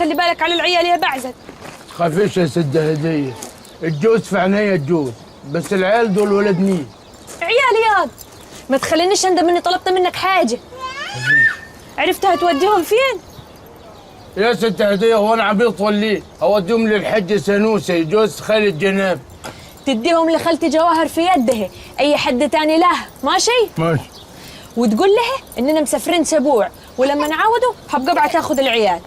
خلي بالك على العيال يا بعزك. تخافيش يا ست هديه، الجوز في عينيا الجوز، بس العيال دول ولاد مين؟ عيالي ياض، ما تخلينيش اندم اني طلبت منك حاجة. عرفت هتوديهم فين؟ يا ست هديه هو انا عبيط ولا ايه؟ اوديهم للحج سنوسي جوز خالد جناب. تديهم لخالتي جواهر في يده، اي حد تاني له، ماشي؟ ماشي. وتقول لها اننا مسافرين سبوع، ولما نعاودوا هبقى ابعت اخذ العيال.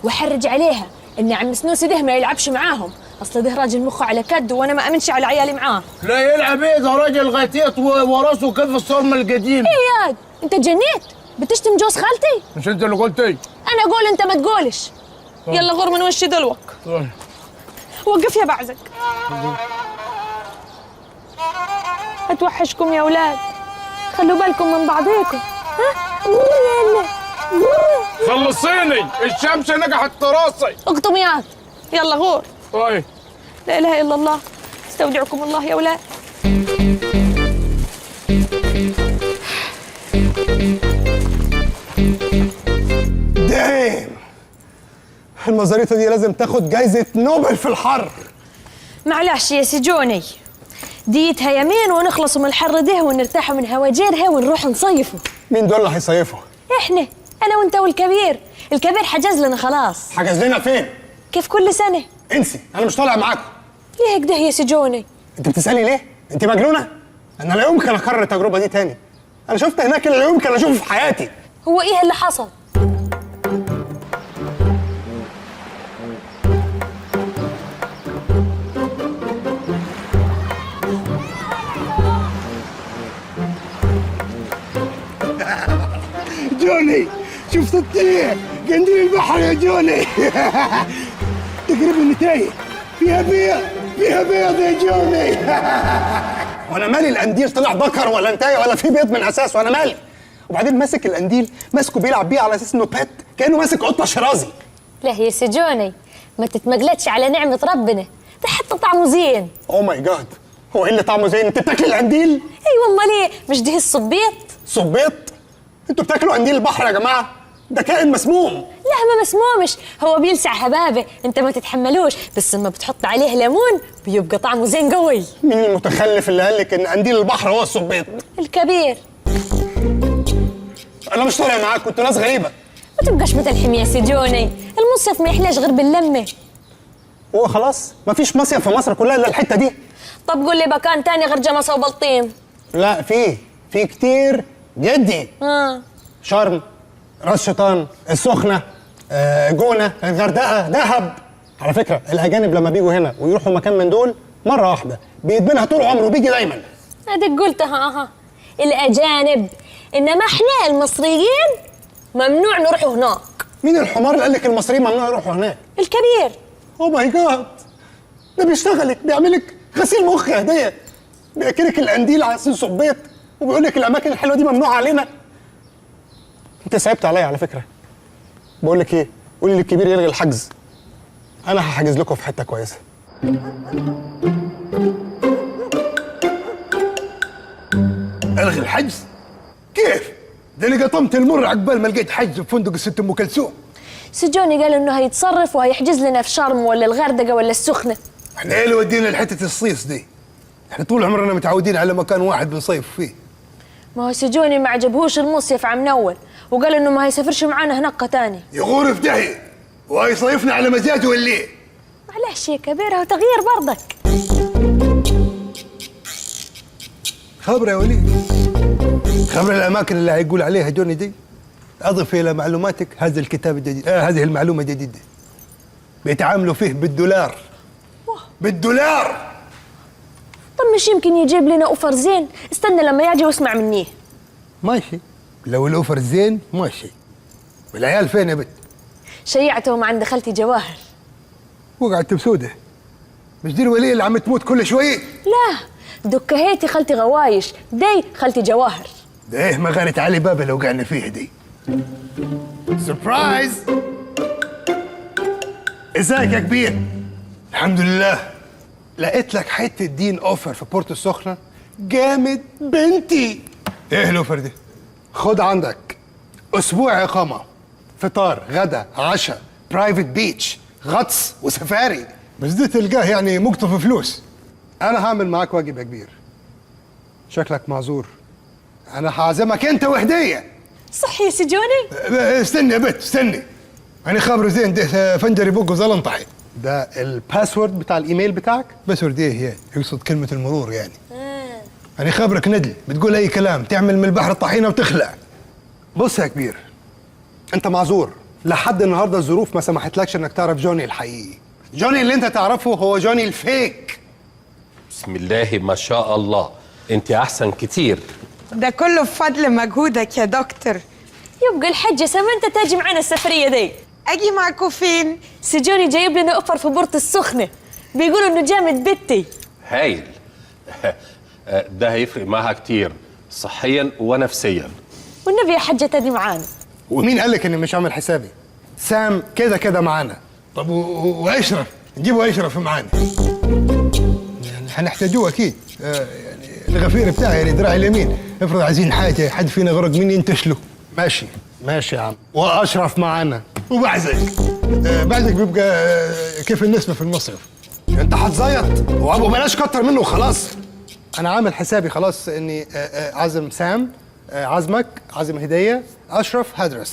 وحرج عليها ان عم سنوسي ده ما يلعبش معاهم، اصل ده راجل مخه على كد وانا ما امنش على عيالي معاه. لا يلعب ايه ده راجل غتيت وراسه كيف الصرمه القديم. ايه ياد، انت جنيت؟ بتشتم جوز خالتي؟ مش انت اللي قلتي؟ انا اقول انت ما تقولش. يلا غور من وشي دلوك. طيب. وقف يا بعزك. هتوحشكم يا اولاد، خلوا بالكم من بعضيكم. ها يلا خلصيني، الشمس نجحت راسي. اقطم ياد، يلا غور. طيب. لا اله الا الله، استودعكم الله يا اولاد. دايم المزاريطة دي لازم تاخد جايزة نوبل في الحر. معلش يا سجوني، ديتها يمين ونخلصوا من الحر ده ونرتاحوا من هواجيرها ونروح نصيفوا. مين دول اللي هيصيفوا؟ احنا، انا وانت والكبير. الكبير حجز لنا خلاص. حجز لنا فين؟ كيف كل سنة. انسي، انا مش طالع معاكم. ليه كده يا سجوني؟ انت بتسألي ليه؟ انت مجنونة؟ انا لا يمكن اكرر التجربة دي تاني. انا شفت هناك اللي لا يمكن اشوفه في حياتي. هو ايه اللي حصل؟ جوني شفت الطير قنديل البحر يا جوني. تقريبا النتايج فيها بيض، فيها بيض يا جوني. وانا مالي القنديل طلع بكر ولا نتايه ولا في بيض من اساسه، وانا مالي؟ وبعدين ماسك القنديل، ماسكه بيلعب بيه على اساس انه pet، كانه ماسك قطة شرازي. لا يا سجوني، ما تتمقلتش على نعمة ربنا، ده حتى طعمه زين. oh my God، هو ايه اللي طعمه زين؟ انت بتاكل القنديل؟ اي والله. ليه؟ مش ده الصبيط؟ صبيط؟ انتوا بتاكلوا قنديل البحر يا جماعة؟ ده كائن مسموم. لا ما مسمومش، هو بيلسع هبابه، انت ما تتحملوش، بس لما بتحط عليه ليمون بيبقى طعمه زين قوي. مين المتخلف اللي قال لك ان قنديل البحر هو الصبيط؟ الكبير. انا مش طالع معاكم، انتوا ناس غريبة. ما تبقاش متلحم يا سجوني، المصيف ما يحلاش غير باللمه. هو خلاص مفيش مصيف في مصر كلها الا الحتة دي. طب قول لي مكان تاني غير جمصة وبلطيم. لا في كتير جدي. شرم، راس شيطان، السخنة، جونة، الغردقه، دهب. على فكرة الاجانب لما بيجوا هنا ويروحوا مكان من دول مرة واحدة بيدمنها طول عمره وبيجي دايما. اديك قلتها. اها الاجانب، انما احنا المصريين ممنوع نروحوا هناك. مين الحمار اللي قال لك المصريين ممنوع يروحوا هناك؟ الكبير. oh my God، ده بيشتغلك، بيعملك غسيل مخ يا هديه، بياكلك القنديل على اساس صبيط وبيقول لك الاماكن الحلوة دي ممنوعة علينا. انت صعبت عليا على فكرة. بقول لك ايه، قولي للكبير يلغي الحجز، انا هحجز لكم في حتة كويسة. الغي الحجز؟ كيف؟ ده اللي قطمت المر عقبال ما لقيت حجز في فندق الست ام كلثوم. سجوني قال انه هيتصرف وهيحجز لنا في شرم ولا الغردقه ولا السخنة. احنا ايه اللي ودينا لحته الصيص دي؟ احنا طول عمرنا متعودين على مكان واحد بنصيف فيه. ما هو سجوني ما عجبهوش المصيف عم نول، وقال انه ما هيسافرش معانا هناك تاني. يغور في داهية وهيصيفنا على مزاجه ولا ايه؟ معلش يا كبير، هو تغيير برضك. خبر يا وليد، خبر الاماكن اللي هيقول عليها جوني دي. اضف الى معلوماتك هذا الكتاب الجديد، هذه المعلومة الجديدة. بيتعاملوا فيه بالدولار. بالدولار. طب مش يمكن يجيب لنا offer زين؟ استنى لما يجي واسمع مني. ماشي، لو ال offer زين ماشي. والعيال فين يا بنت؟ شيعتهم عند خالتي جواهر. وقعت بسوده. مش دي الوليه اللي عم تموت كل شوية؟ لا، دكهيتي خالتي غوايش، دي خالتي جواهر. ده ايه مغارة علي بابا اللي وقعنا فيها دي؟ surprise. ازيك يا كبير؟ الحمد لله. لقيت لك حتة دين offer في بورتو السخنة جامد بنتي. ايه ال offer دي؟ خد عندك اسبوع اقامه، فطار، غدا، عشاء، private beach، غطس وسفاري. بس ده تلقاه يعني مقطف فلوس. انا هعمل معاك واجب يا كبير، شكلك معذور، انا هعزمك انت وهديه. صح يا سي جوني؟ استني يا بت استني، انا خابره زين ده فنجري بقه زلنطحي. ده ال password بتاع الايميل بتاعك؟ password ايه يعني؟ يقصد كلمة المرور يعني. انا خابرك ندل، بتقول اي كلام، تعمل من البحر طحينه وتخلع. بص يا كبير، انت معذور، لحد النهارده الظروف ما سمحتلكش انك تعرف جوني الحقيقي. جوني اللي انت تعرفه هو جوني ال fake. بسم الله ما شاء الله، انت احسن كتير. ده كله بفضل مجهودك يا دكتور. يبقى الحجة سمنت تاجي معنا السفرية دي. اجي معكم فين؟ سي جوني جايب لنا offer في بورتو السخنة، بيقولوا انه جامد بتي. هايل. ده هيفرق معها كتير صحيا ونفسيا. والنبي يا حجة تاني معانا. ومين قال لك اني مش عامل حسابي؟ سام كده كده معانا. طب واشرف، نجيبوا اشرف معانا، يعني هنحتاجوه اكيد. يعني الغفير بتاعي، يعني دراعي اليمين، افرض عايزين حاجة حد فينا غرق مين ينتشله. ماشي ماشي يا عم، واشرف معانا وبعزك. بعزك بيبقى كيف النسبة في المصرف. انت هتزيط وابو بلاش كتر منه وخلاص. انا عامل حسابي خلاص اني عازم سام، عازمك، عازم هديه، اشرف، هدرس.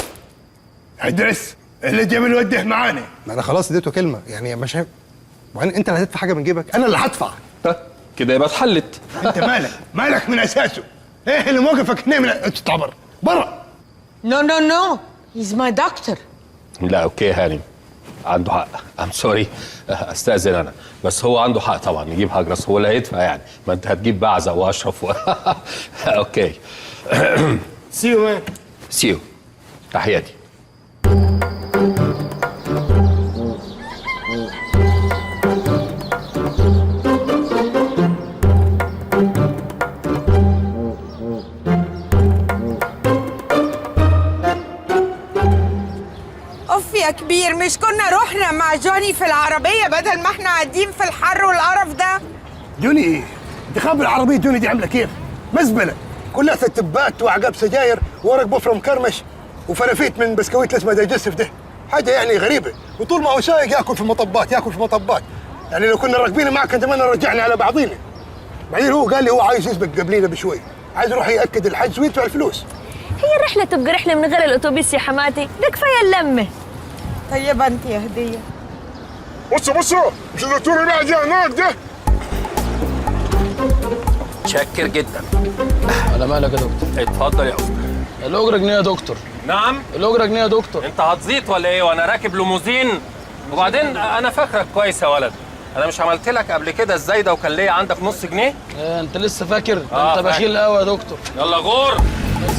هدرس اللي جاب الوده معانا. ما انا خلاص اديته كلمة يعني، مش وبعدين انت اللي هتدفع حاجة من جيبك؟ انا اللي هدفع. كده يبقى اتحلت. انت مالك مالك من اساسه؟ ايه اللي موقفك هنا؟ من اطلع بره بره. no no no، he's my doctor. لا okay هانم، عنده حق. I'm sorry، استاذن انا، بس هو عنده حق طبعا. نجيب هجرس هو اللي هيدفع يعني، ما انت هتجيب بعزة واشرف okay. see you man. see you، تحياتي. اوف يا كبير، مش كنا رحنا مع جوني في العربية بدل ما احنا قاعدين في الحر والقرف ده؟ جوني ايه؟ انت خابر العربية جوني دي عاملة كيف؟ مزبلة كلها تبات وعقاب سجاير وورق بفرة مكرمش وفرافيت من بسكويت اللي اسمه digestive ده، حاجة يعني غريبة. وطول ما هو سايق ياكل في مطبات ياكل في مطبات، يعني لو كنا راكبين معك كان زمان رجعنا على بعضينا. بعدين هو قال لي هو عايز يسبق قبلينا بشوي، عايز يروح يأكد الحجز ويدفع الفلوس. هي الرحلة تبقى رحلة من غير الأتوبيس يا حماتي، ده كفاية اللمة. طيب انت يا هدية. بصوا بصوا، مش الدكتور اللي قاعد هناك ده؟ شكر جدا. على مالك يا دكتور؟ اتفضل يا أستاذ. الأجرة جنيه يا دكتور. نعم؟ الأجرة جنيه يا دكتور. انت هتزيط ولا ايه وانا راكب ليموزين؟ وبعدين انا فاكرك كويس يا ولد، انا مش عملت لك قبل كده الزايدة وكان ليا عندك نص جنيه؟ انت لسه فاكر؟ ده انت بخيل قوي يا دكتور. يلا غور.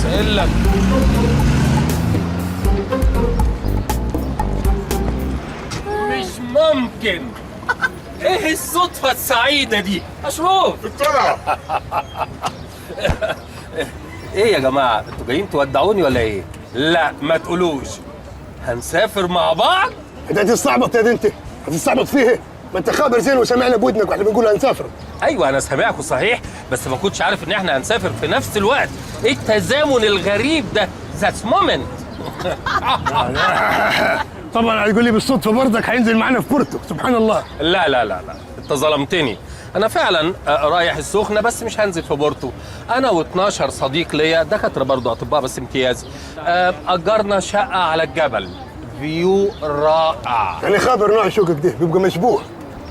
سهل لك. مش ممكن، ايه الصدفة السعيدة دي؟ اشرف طلع. ايه يا جماعة، انتوا جايين تودعوني ولا ايه؟ لا ما تقولوش، هنسافر مع بعض؟ انت هتستعبط يا دنتي، هتستعبط فيه؟ ما انت خابر زين وسمعنا بودنك واحنا بنقول هنسافر. ايوه انا سامعكم صحيح، بس ما كنتش عارف ان احنا هنسافر في نفس الوقت. ايه التزامن الغريب ده؟ that's moment. طبعا هيقول لي بالصدفة برضك هينزل معانا في بورتو، سبحان الله. لا لا لا لا، انت ظلمتني. انا فعلا رايح السخنة بس مش هنزل في بورتو. انا و12 صديق ليا دكاترة برضه، اطباء بس امتياز، اجرنا شقه على الجبل، view رائع. يعني خابر نوع شقق ده بيبقى مشبوه،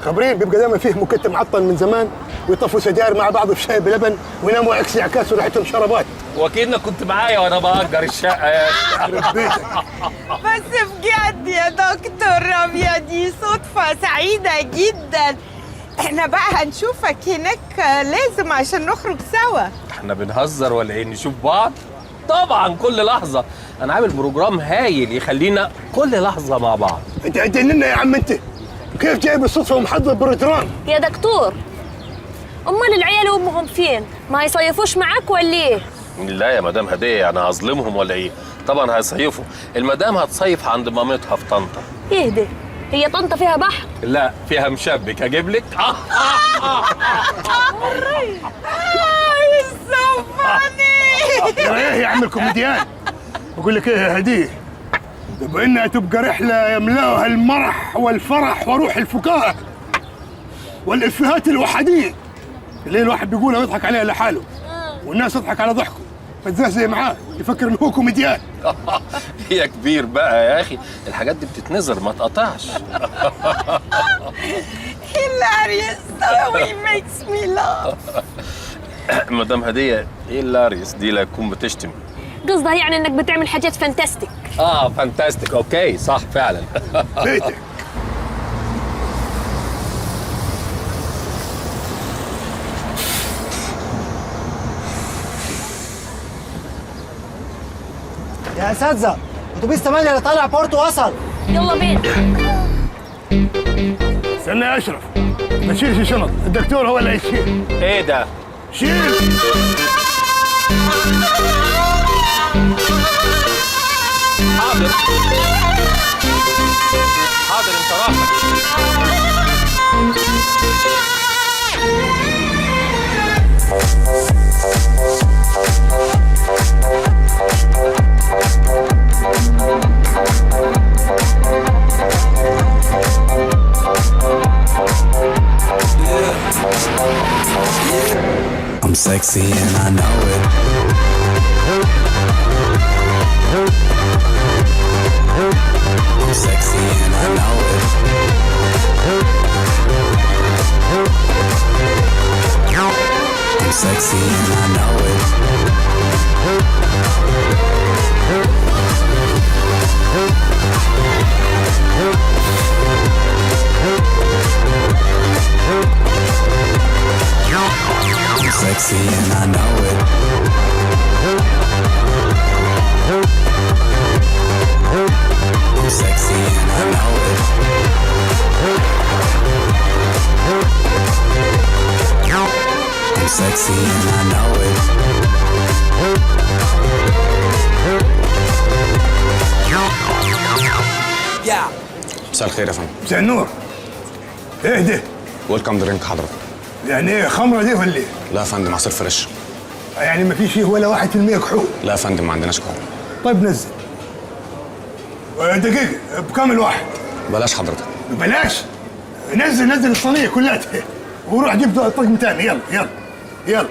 خبرين بيبقى دايما فيه مكتم معطل من زمان، ويطفوا سجاير مع بعض في شاي بلبن، ويناموا عكس عكاس وريحتهم شربات. وكأنك كنت معايا وانا بأجر الشقة يا اخي. بيتك. بس بجد يا دكتور ربيع دي صدفة سعيدة جدا. احنا بقى هنشوفك هناك لازم عشان نخرج سوا. احنا بنهزر ولا ايه؟ نشوف بعض طبعا كل لحظة. انا عامل program هايل يخلينا كل لحظة مع بعض. انت هتجننا يا عم، انت كيف جاي بالصدفة ومحضر program؟ يا دكتور، امال العيال وامهم فين؟ ما يصيفوش معاك ولا ايه؟ لا يا مدام هديه، انا هظلمهم ولا ايه؟ طبعا هيصيفوا. المدام هتصيف عند مامتها في طنطا. ايه ده؟ هي طنطا فيها بحر؟ لا فيها مشبك، اجيب لك؟ so funny. ايه يا عم الكوميديان؟ بقول لك ايه يا هديه، بانها تبقى رحله يملاها المرح والفرح وروح الفكاهة والافيهات الوحديه اللي الواحد بيقولها ويضحك عليها لحاله، والناس تضحك على ضحكه فتزهزه معاه، يفكر انه هو كوميديان. يا كبير بقى يا اخي، الحاجات دي بتتنزر ما تقطعش. Hilarious so he makes me laugh. مدام هديه، ايه ال hilarious دي؟ لا تكون بتشتم. قصدها يعني انك بتعمل حاجات fantastic. اه fantastic، okay صح فعلا. بيتك. يا اساتذة، اتوبيس 8 اللي طالع بورتو وصل. يلا بينا. استنى يا اشرف، ما تشيلش شنط، الدكتور هو اللي هيشيل. ايه ده؟ شيل. حاضر حاضر، انت راحتك. I'm sexy and I know it. I'm sexy and I know it. I'm sexy and I know it. I'm sexy and I know it. I'm sexy and I know it. I'm sexy and I know it. مساء الخير يا فندم. مساء النور. ايه ده؟ welcome drink حضرتك. يعني ايه، خمره دي ولا ايه؟ لا يا فندم، عصير fresh. يعني ما فيش فيه ولا 1% كحول؟ لا يا فندم، ما عندناش كحول. طيب نزل. دقيقة، بكام الواحد؟ بلاش حضرتك. بلاش؟ نزل نزل الصينية كلها وروح جيب طقم تاني. يلا يلا يلا.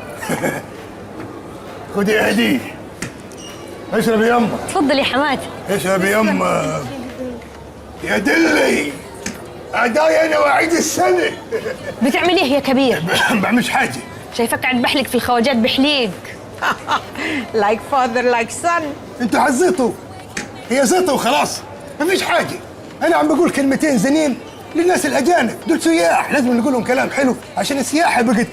خدي يا هدية. اشرب يا يما. اتفضل يا حماتي. اشرب يا يما. يا دلي، أداي أنا وعيد السنة. بتعمل ايه يا كبير؟ ما بعملش حاجة. شايفك قاعد بحلق في الخواجات بحليق. like father like son. انتوا حزيتوا، هي زيطة وخلاص، ما فيش حاجة. أنا عم بقول كلمتين زينين للناس الأجانب، دول سياح، لازم نقول لهم كلام حلو عشان السياحة بقت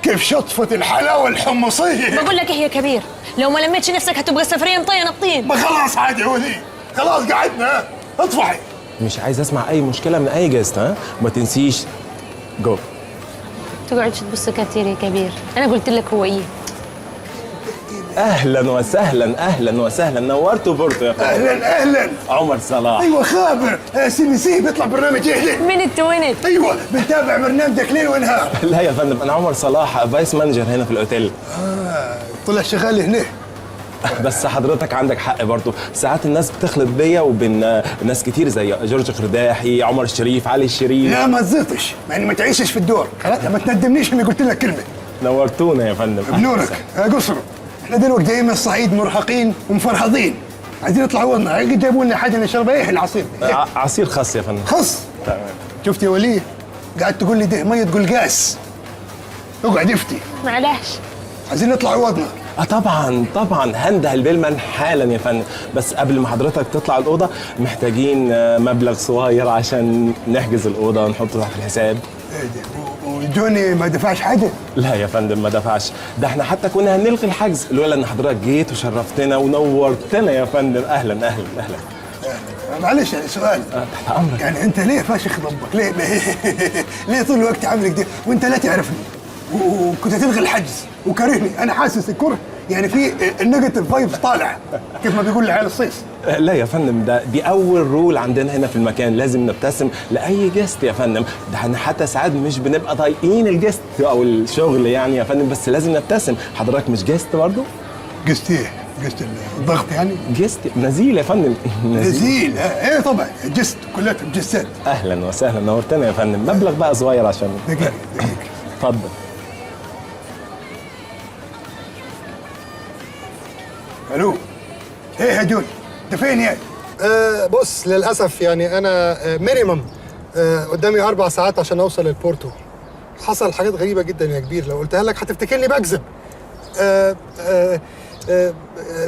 كيف شطفة الحلاوة الحمصية. بقول لك ايه يا كبير، لو ما لميتش نفسك هتبقى سفرية مطينة الطين. ما خلاص عادي ولي، خلاص قعدنا، اطفحي. مش عايز اسمع اي مشكلة من اي guest. ها، وما تنسيش جو. تقعدش تبص كتير يا كبير، انا قلت لك هو ايه. اهلا وسهلا، اهلا وسهلا، نورتوا بورتو يا فندم. اهلا اهلا. عمر صلاح. ايوه خابر، CBC بيطلع برنامج ايه؟ Minute to Win It. ايوه بنتابع برنامجك ليل ونهار. لا يا فندم، انا عمر صلاح، vice manager هنا في الاوتيل. طلع شغال هنا. بس حضرتك عندك حق برضو، ساعات الناس بتخلط بيا وبين ناس كتير زي جورج قرداحي، عمر الشريف، علي الشريف. لا ما تزيطش، يعني ما تعيشش في الدور، خلاص ما تندمنيش اني قلت لك كلمة. نورتونا يا فندم. بنورك يا قصر. احنا دلوقتي جايين من الصعيد مرهقين ومفرهضين، عايزين نطلع ولنا، جابوا لنا حاجة نشربها. ايه العصير؟ عصير خس يا فندم. خس؟ تمام. شفت يا وليه؟ قاعد تقول لي ده مية تقول قاس. اقعد افتي. معلش. عايزين نطلع عوضنا. اه طبعا طبعا، هنده ال bellman حالا يا فندم، بس قبل ما حضرتك تطلع الاوضة محتاجين مبلغ صغير عشان نحجز الاوضة ونحطه تحت الحساب. ايه ده؟ وجوني ما دفعش حاجة؟ لا يا فندم ما دفعش، ده احنا حتى كنا هنلغي الحجز لولا ان حضرتك جيت وشرفتنا ونورتنا يا فندم. اهلا اهلا اهلا. معلش يعني سؤال. تحت امرك. يعني انت ليه فاشخ ضبك؟ ليه ليه طول الوقت عامل كده وانت لا تعرفني وكنت تلغي الحجز وكارهني؟ انا حاسس الكره يعني في ال negative vibes طالع كيف ما بيقول العيال الصيص. لا يا فندم، ده دي اول rule عندنا هنا في المكان، لازم نبتسم لاي guest يا فندم. ده احنا حتى ساعات مش بنبقى طايقين ال guest او الشغل يعني يا فندم، بس لازم نبتسم. حضرتك مش guest برضه؟ guest ايه؟ guest الضغط يعني؟ guest نزيل يا فندم. نزيل. ايه طبعا guest، كلها guest ات. اهلا وسهلا، نورتنا يا فندم. مبلغ بقى صغير عشان دقيقة دقيقة. اتفضل. الو، ايه يا جون؟ انت فين يعني؟ بص للاسف يعني انا minimum قدامي 4 ساعات عشان اوصل البورتو. حصل حاجات غريبة جدا يا كبير، لو قلتها لك هتفتكرني بكذب.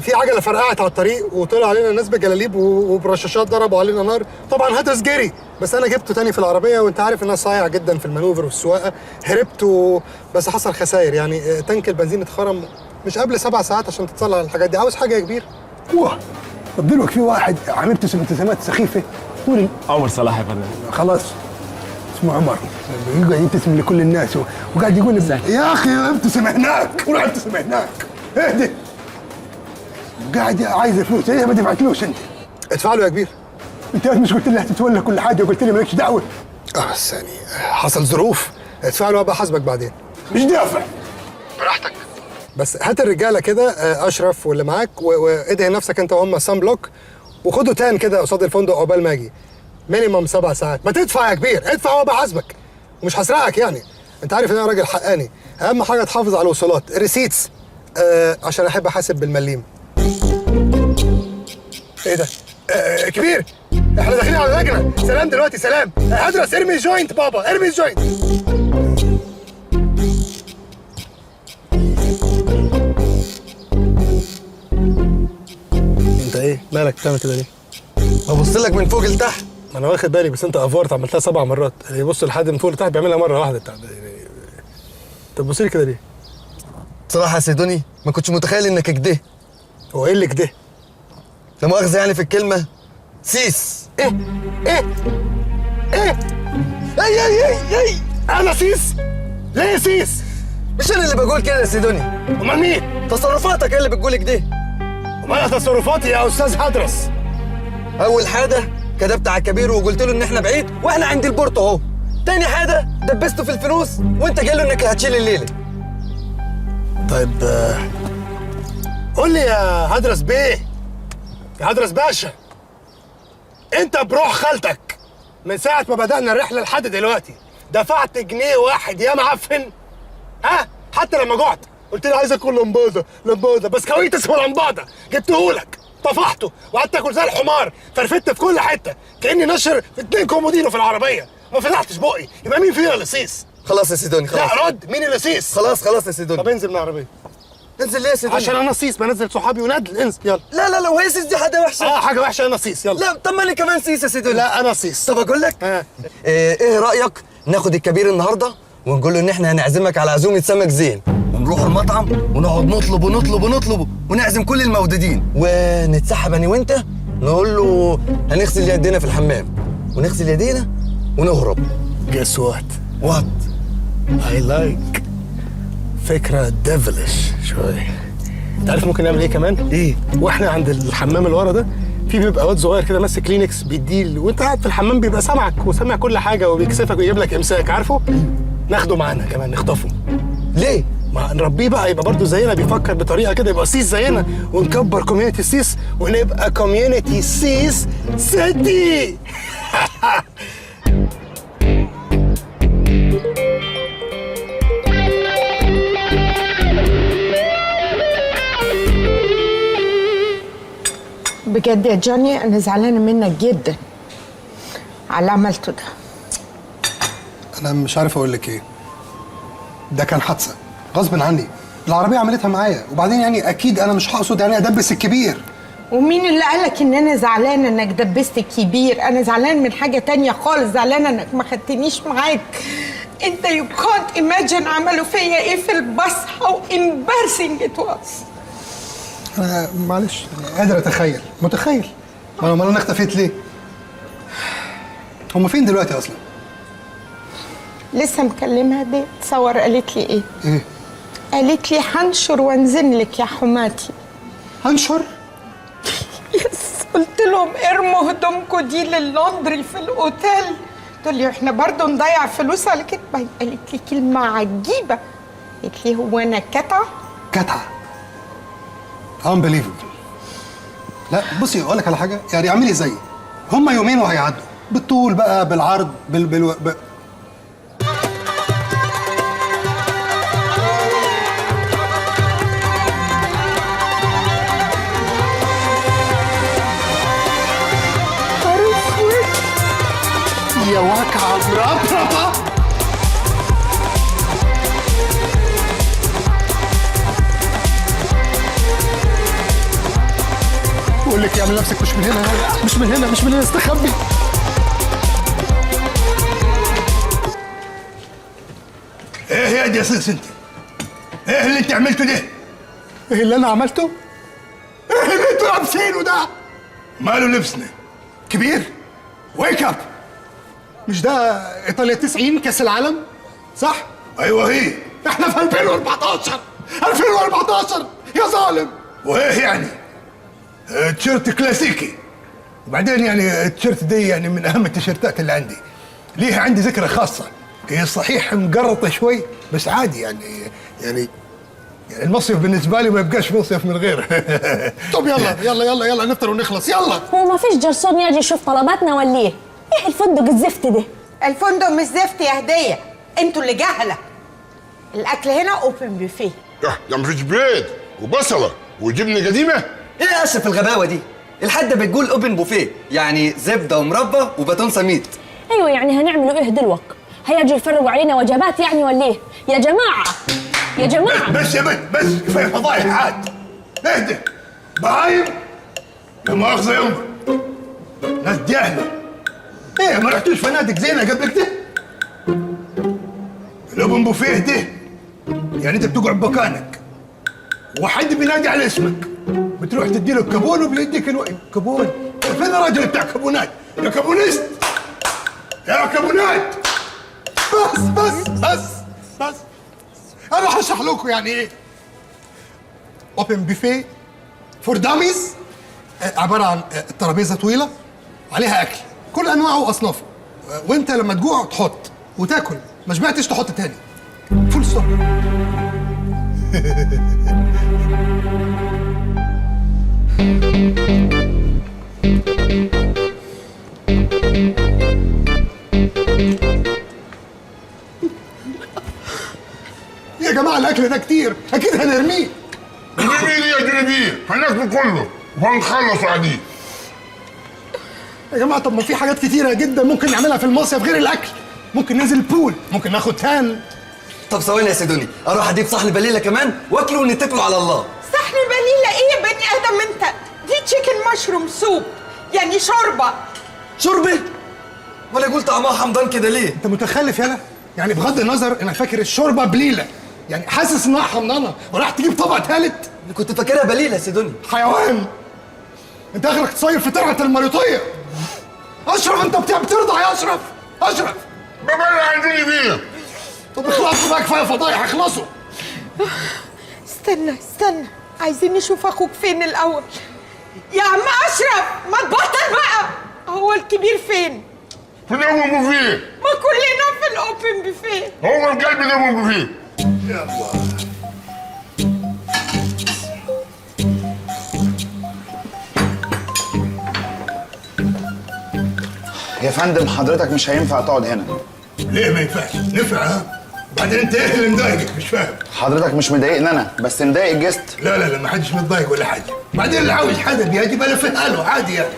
في عجله فرقعت على الطريق وطلع علينا ناس بجلاليب وبرشاشات، ضربوا علينا نار. طبعا هدرس جري، بس انا جبته تاني في العربية، وانت عارف ان انا صايع جدا في ال maneuver والسواقه. هربت بس حصل خسائر يعني، tank البنزين اتخرم. مش قبل 7 ساعات عشان تتصلح الحاجات دي. عاوز حاجة يا كبير؟ واه، طب دلوقتي في واحد عم يبتسم ابتسامات سخيفة طول عمر صلاح يا فندم. خلاص اسمه عمر، يقعد يبتسم لكل الناس وقاعد يقول يا اخي ابتسم هناك وروح ابتسم هناك، اهدي. قاعد عايز فلوس، ليه ما دفعتلوش انت؟ ادفع له يا كبير. انت مش قلت لي هتتولى كل حاجة وقلت لي مالكش دعوه؟ بس يعني حصل ظروف. ادفع له وابقى احاسبك بعدين. مش دافع. براحتك. بس هات الرجالة كده، اشرف واللي معاك، وادهن نفسك انت وهم sun block، وخدوا tan كده قصاد الفندق عقبال ما اجي. minimum 7 ساعات. ما تدفع يا كبير، ادفع وابقى احاسبك، ومش هسرقك يعني. انت عارف ان انا راجل حقاني، اهم حاجة تحافظ على الوصولات، receipts، عشان احب احاسب بالمليم. ايه ده؟ كبير، احنا داخلين على لجنة. سلام دلوقتي، سلام. هدرس ارمي joint بابا، ارمي joint. انت ايه مالك بتعمل كده ليه؟ ببص لك من فوق لتحت. ما انا واخد بالي، بس انت افورت، عملتها 7 مرات. اللي يبص لحد من فوق لتحت بيعملها مرة واحدة. انت بتبص لي كده ليه؟ بصراحة يا سيدوني ما كنتش متخيل انك كده. هو ايه اللي كده؟ لا مؤاخذة يعني في الكلمة، سيس. ايه ايه ايه اي اي اي اي، انا سيس؟ ليه سيس؟ مش انا اللي بقول كده يا سيدوني. امال مين؟ تصرفاتك هي اللي بتقول كده. امال انا تصرفاتي يا استاذ هدرس؟ اول حاجة كدبت على الكبير وقلت له ان احنا بعيد واحنا عند البورتو اهو. تاني حاجة دبسته في الفلوس وانت قايل له انك هتشيل الليلة. طيب قول لي يا هدرس بيه، يا هدرس باشا، انت بروح خالتك من ساعة ما بدأنا الرحلة لحد دلوقتي دفعت جنيه واحد يا معفن؟ ها؟ حتى لما جعت قلت لي عايز اكل لمبادة لمبادة، بسكويت اسمه لمبادة، جبتهولك طفحته وقعدت اكل زي الحمار، فرفدت في كل حتة كأني نشر في 2 كومودينو في العربية، ما فتحتش بقي. يبقى مين فينا اللي سيس؟ خلاص يا سيدوني خلاص. لا رد، مين اللي سيس؟ خلاص خلاص يا سيدوني. طب انزل من العربية. انزل ليه يا سيدوني؟ عشان انا سيس، بنزل صحابي وندل. انزل يلا. لا لا لا، وهي سيس دي حاجة وحشة. حاجة وحشة، انا سيس. يلا. لا طب ما انا كمان سيس يا سيدوني. لا انا سيس. طب اقول لك ايه رايك ناخد الكبير النهارده ونقول له ان احنا هنعزمك على عزومة سمك زين، ونروح المطعم ونقعد نطلب ونطلب ونطلب ونعزم كل الموجودين، ونتسحب انا وانت نقول له هنغسل يدينا في الحمام، ونغسل يدينا ونهرب. Guess what? What? I like فكرة devilish شوية. انت عارف ممكن نعمل ايه كمان؟ ايه؟ واحنا عند الحمام اللي ورا ده في بيبقى واد صغير كده ماسك كلينكس بيديه، وانت قاعد في الحمام بيبقى سامعك وسامع كل حاجة وبيكسفك ويجيب لك امساك، عارفه؟ ناخده معانا كمان، نخطفه. ليه؟ ما نربيه بقى يبقى برضه زينا، بيفكر بطريقة كده، يبقى سيس زينا، ونكبر community سيس ونبقى community سيس city. بجد يا جوني انا زعلانة منك جدا على اللي عملته ده. انا مش عارف اقول لك ايه، ده كان حادثه غصب عني، العربية عملتها معايا، وبعدين يعني اكيد انا مش هقصد يعني ادبس الكبير. ومين اللي قالك ان انا زعلانة انك دبست الكبير؟ انا زعلانة من حاجة تانية خالص، زعلانة انك ما خدتنيش معاك. انت يو كانت ايماجين عملوا فيا ايه في الباص، how embarrassing it was. انا معلش قادر اتخيل، متخيل. ما انا اختفيت ليه؟ هما فين دلوقتي اصلا؟ لسه مكلمها دي، تصور قالت لي ايه؟ ايه؟ قالت لي هنشر وانزل لك يا حماتي. هنشر؟ yes. قلت لهم ارموا هدومكم دي لل laundry في الاوتيل. تقول لي احنا برضه نضيع فلوس على كده؟ قالت لي كلمة عجيبة، قالت لي هو انا كتعه؟ كتعه؟ Unbelievable. لا بصي اقول لك على حاجة، يعني اعملي زيي، هما يومين وهيعدوا بالطول بقى بالعرض بال بال ب... يا واقعة مربربة. بقول لك اعمل نفسك مش من هنا، مش من هنا، مش من هنا، استخبي. ايه يا دي يا سيس انت؟ ايه اللي انت عملته ده؟ ايه اللي انا عملته؟ ايه اللي انتوا لابسينه ده؟ ماله لبسنا؟ كبير؟ Wake up. مش ده ايطاليا 90 كاس العالم؟ صح؟ ايوه هي. احنا في 2014 2014 يا ظالم. وايه يعني؟ تيشيرت كلاسيكي. وبعدين يعني التيشيرت دي يعني من اهم التيشيرتات اللي عندي. ليها عندي ذكرى خاصة. هي صحيح مقرطة شوي بس عادي يعني يعني يعني المصيف بالنسبة لي ما يبقاش مصيف من غيره. طب يلا يلا يلا يلا نفطر ونخلص يلا. هو ما فيش جرسون يجي يشوف طلباتنا ولا ايه؟ ايه الفندق الزفت ده؟ الفندق مش زفت يا هديه، انتوا اللي جهله. الاكل هنا open buffet. يا مفيش بيض وبصله وجبنه قديمة. ايه يا اشرف الغباوه دي؟ الحدة بتقول open buffet، يعني زبدة ومربى وباتون سميت. ايوه يعني هنعملوا ايه دلوقتي؟ هيجوا يفرقوا علينا وجبات يعني ولا ايه؟ يا جماعة يا جماعة بس يا بنت بس كفاية فضايح عاد. اهدى بهايم لا مؤاخذة يما، ناس جاهله. ايه ما رحتوش فنادق زينة قبل كده؟ ال open buffet ده يعني انت بتقعد بمكانك وحد بينادي على اسمك، بتروح تدي له كابون وبيديك كابون. فين الراجل بتاع كابونات؟ يا كابونيست يا كابونات. بس بس بس بس انا هشرح لكم يعني ايه open buffet for dummies. عبارة عن ترابيزة طويلة عليها اكل كل انواعه واصنافه، وانت لما تجوع تحط وتاكل، ما شبعتش تحط تاني. Full stop. يا جماعة الاكل ده كتير، اكيد هنرميه. نرميه يا جنبيه؟ هناكله كله وهنخلص عليه. يا جماعة طب ما في حاجات كتيرة جدا ممكن نعملها في المصيف غير الاكل. ممكن ننزل ال pool، ممكن ناخد tan. طب ثواني يا سيدوني، اروح اجيب صحن بليلة كمان واكله ونتكلوا على الله. صحن بليلة ايه يا بني ادم انت؟ دي chicken mushroom soup، يعني شوربة. شوربة؟ ولا قلت طعمها حمضان كده ليه؟ انت متخلف يالا. يعني بغض النظر انا فاكر الشوربة بليلة، يعني حاسس انها حمضانة وراح تجيب طبق ثالث. كنت فاكرها بليلة يا سيدوني. حيوان انت، اخرك تصيف في ترعه المريطيه. اشرف انت بترضع يا اشرف. اشرف ببلع عندي بيه. طب اخلصوا بقى كفاية فضايح، اخلصوا. استنى استنى، عايزين نشوف اخوك فين الاول. يا عم اشرف ما تبطل بقى، هو الكبير فين؟ في ال open buffet. ما كلنا في ال open buffet. هو القلب ال open buffet. يلا يا فندم حضرتك مش هينفع تقعد هنا. ليه ما ينفعش؟ نفع ها؟ وبعدين انت ايه اللي مضايقك؟ مش فاهم. حضرتك مش مضايقني انا، بس مضايق ال guest. لا لا لا ما حدش متضايق ولا حاجة. بعدين اللي عاوز حدا بيجي بلفها له عادي يعني.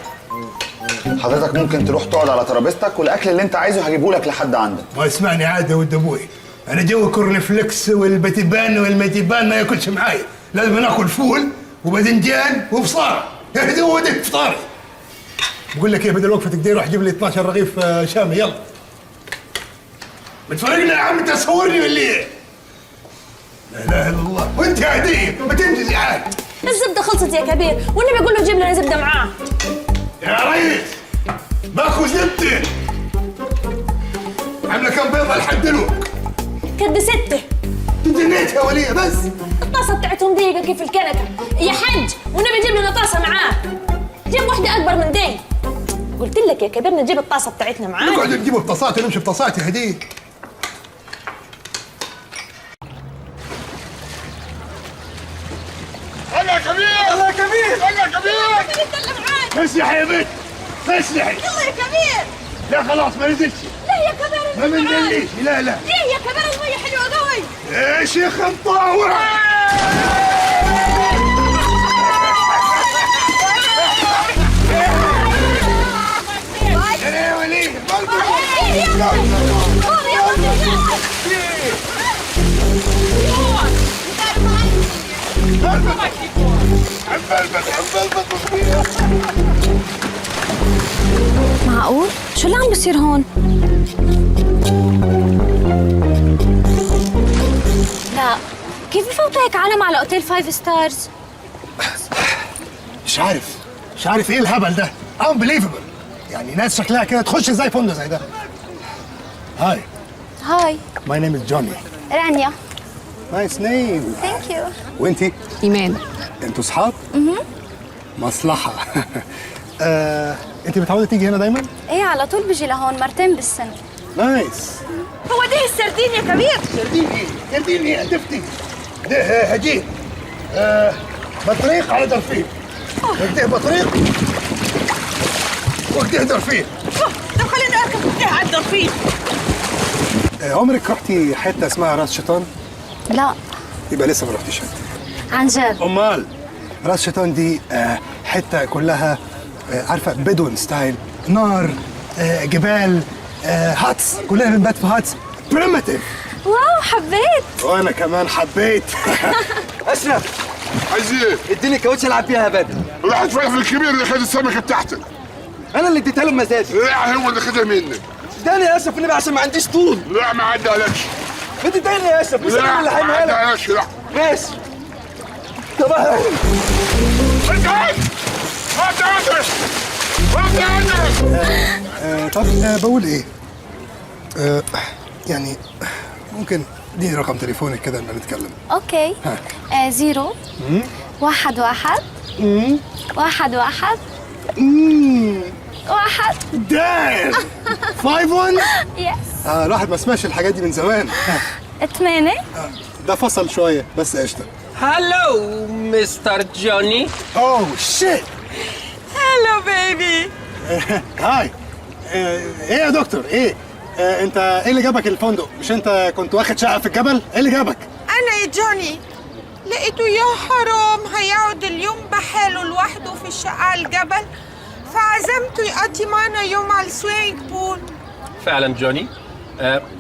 حضرتك ممكن تروح تقعد على ترابيزتك والاكل اللي انت عايزه هجيبه لك لحد عندك. ما اسمعني عادي يا ود ابوي، انا جو corn flakes والبتبان والمتبان ما ياكلش معايا، لازم ناكل فول وباذنجان وبصاره. هو ده فطاري. بقول لك ايه، بدل وقفتك دي روح جيب لي 12 رغيف شامي. يلا بتفرجنا يا عم، انت تصورني ولا ايه؟ لا اله الا الله، وانت يا هديه ما تنجز يا عاد. الزبدة خلصت يا كبير، والنبي قول له جيب لنا زبدة معاه. يا ريس ماكو زبدة. عامله كم بيضة لحد دلوقتي؟ كد 6. تدنيت يا وليه بس. الطاسه بتاعتهم ضيقه كيف الكنكه. يا حج والنبي جيب لنا طاسه معاه. جيب واحدة اكبر من دي. قلت لك يا كبير نجيب الطاسه بتاعتنا معانا. نقعد نجيب بطاسات ونمشي بطاسات يا هديه. انا يا كبير. اسلحي يا بنت، اسلحي. يلا يا كبير. لا خلاص ما نزلش. ليه يا كبير؟ ما بنزليش. لا لا. ليه يا كبير؟ المية حلوة قوي. يا شيخ مطاوع. يا وليه معقول؟ شو اللي عم بيصير هون؟ لا، كيف بفوتوا هيك عالم على اوتيل 5 stars؟ مش عارف، مش عارف ايه الهبل ده، unbelievable. يعني ناس شكلها كده تخش ازاي فندق زي ده؟ Hi. Hi. My name is جوني. رانيا. Nice name. Thank you. وانتي؟ ايمان. انتوا اصحاب؟ مصلحة. انت متعودة تيجي هنا دايما؟ ايه على طول بيجي لهون مرتين بالسنة. Nice. هو ده السردين يا كبير؟ سردين ايه؟ سردين ايه؟ دفتي ده هجين. بطريق على درفيل. وقته بطريق وقته درفيل. طب خليني اركب وقته على الدرفيل. عمرك رحتي حتة اسمها راس شيطان؟ لا. يبقى لسه ما رحتيش حتة. عن جد؟ امال راس شيطان دي حتة كلها عارفه Bedouin style، نار، جبال، huts، كلنا بنبات في huts primitive. Wow حبيت. وانا كمان حبيت. اشرف عايز ايه؟ اديني كاوتش العب بيها يا بدر. راح اتفرج في الكبير اللي خد السمكة بتاعتك. انا اللي اديتها له بمزاجي. لا هو اللي خدها منك. اداني يا اشرف النبي عشان ما عنديش طول. لا ما عدهالكش. ما تداني يا اشرف، مش انا اللي حاميها لك. لا ما عدهالكش. لا ماشي. طب انت انت. طب بقول ايه؟ يعني ممكن اديني رقم تليفونك كده لما نتكلم. Okay. 0 1 1 1 1 1. Damn. 5 1. Yes. الواحد ما سمعش الحاجات دي من زمان. 8. ده فصل شوية بس قشطه. Hello Mister جوني. Oh shit. Hello baby. Hi. ايه يا دكتور؟ ايه؟ انت ايه اللي جابك الفندق؟ مش انت كنت واخد شقه في الجبل؟ ايه اللي جابك؟ انا يا جوني لقيته يا حرام هيقعد اليوم بحاله لوحده في الشقة على الجبل، فعزمته يقضي معنا يوم على ال swimming pool. فعلا جوني،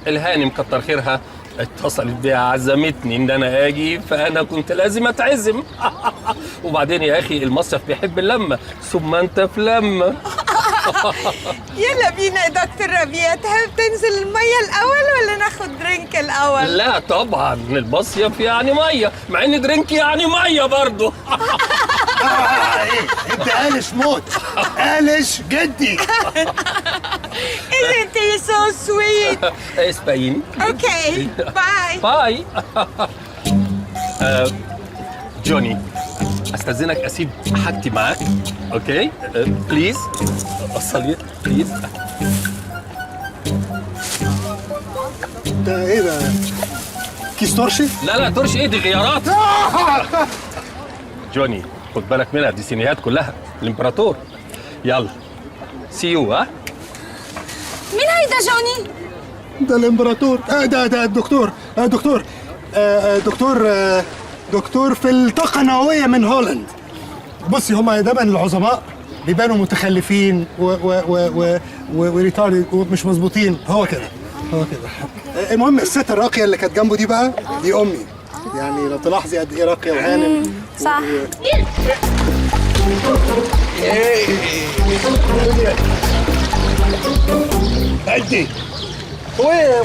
الهانم كتر خيرها اتصلت بيها عزمتني ان انا اجي، فانا كنت لازم اتعزم. وبعدين يا اخي المصيف بيحب اللمة، ثم انت في لمه. يلا بينا يا دكتور ربيع، تحب تنزل المية الاول ولا ناخد drink الاول؟ لا طبعا المصيف يعني مية، مع ان drink يعني مية برضه. ايه انت قالش موت، قالش جدي. Isn't he so sweet؟ اسبايني. Okay bye Bye. جوني استاذنك اسيب حاجتي معاك، okay؟ Please وصلي please. ده ايه ده؟ كيس ترشي؟ لا لا ترشي ايه، دي غيارات. جوني خد بالك منها، دي سينيهات كلها الامبراطور. يلا see you. ها مين هيدا جوني؟ ده الامبراطور. ده الدكتور. دكتور دكتور دكتور في الطاقة النووية من هولند. بصي هما دايما العظماء بيبانوا متخلفين و و و و و retarded ومش مظبوطين. هو كده، هو كده. المهم الست الراقية اللي كانت جنبه دي بقى دي أمي. يعني لو تلاحظي قد إيه راقية وهانم. صح. ادي. هو ايه؟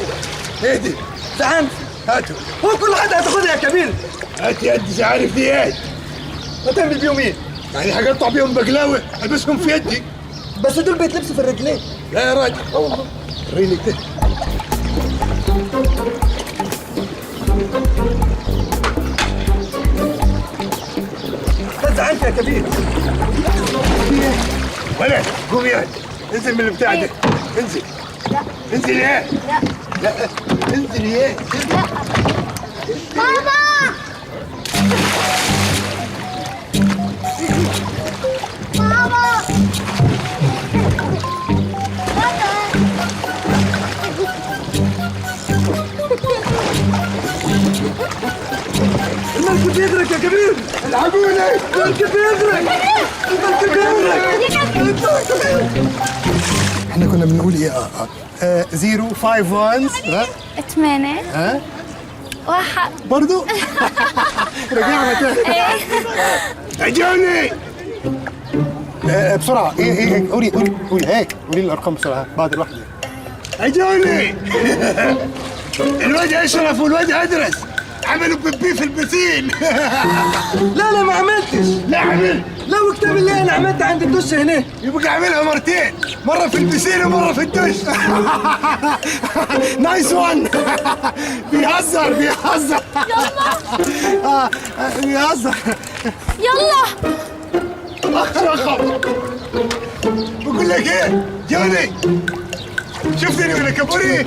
اهدي. زعلان. هاتوا. هو كل حد هتاخدها يا كبير. هات يا مش عارف دي ايه. هتعمل بيهم ايه؟ يعني حاجات اقطع بيهم بقلاوه البسهم في يدي. بس دول بيتلبسوا في الرجلين. لا يا راجل. اه والله. وريني كده. ده زعلت يا كبير. ولا قوم يا انزل من البتاع ده. انزل. لا. انزل يا. لا. لا انزل يا. لا. ماما ماما. الكبير، الحقوني، المركب بيغرق، المركب بيغرق. احنا كنا بنقول ايه؟ 0 5 1 8 ها 1 برضو. رجعنا تاني. يا جوني بسرعة، ايه ايه قولي قولي قولي، هيك قولي الارقام بسرعة بعد الواحدة. يا جوني الواد اشرف والواد ادرس عملوا بيبي في البسين. لا لا ما عملتش. لا عملت. لا وكتاب الله انا عملت عند الدش هناك. يبقى اعملها مرتين، مرة في البسين ومرة في الدش. nice one. بيهزر بيهزر. يلا بيهزر. يلا اخر رقم. بقول لك ايه جوني، شفتني ولا كابوري؟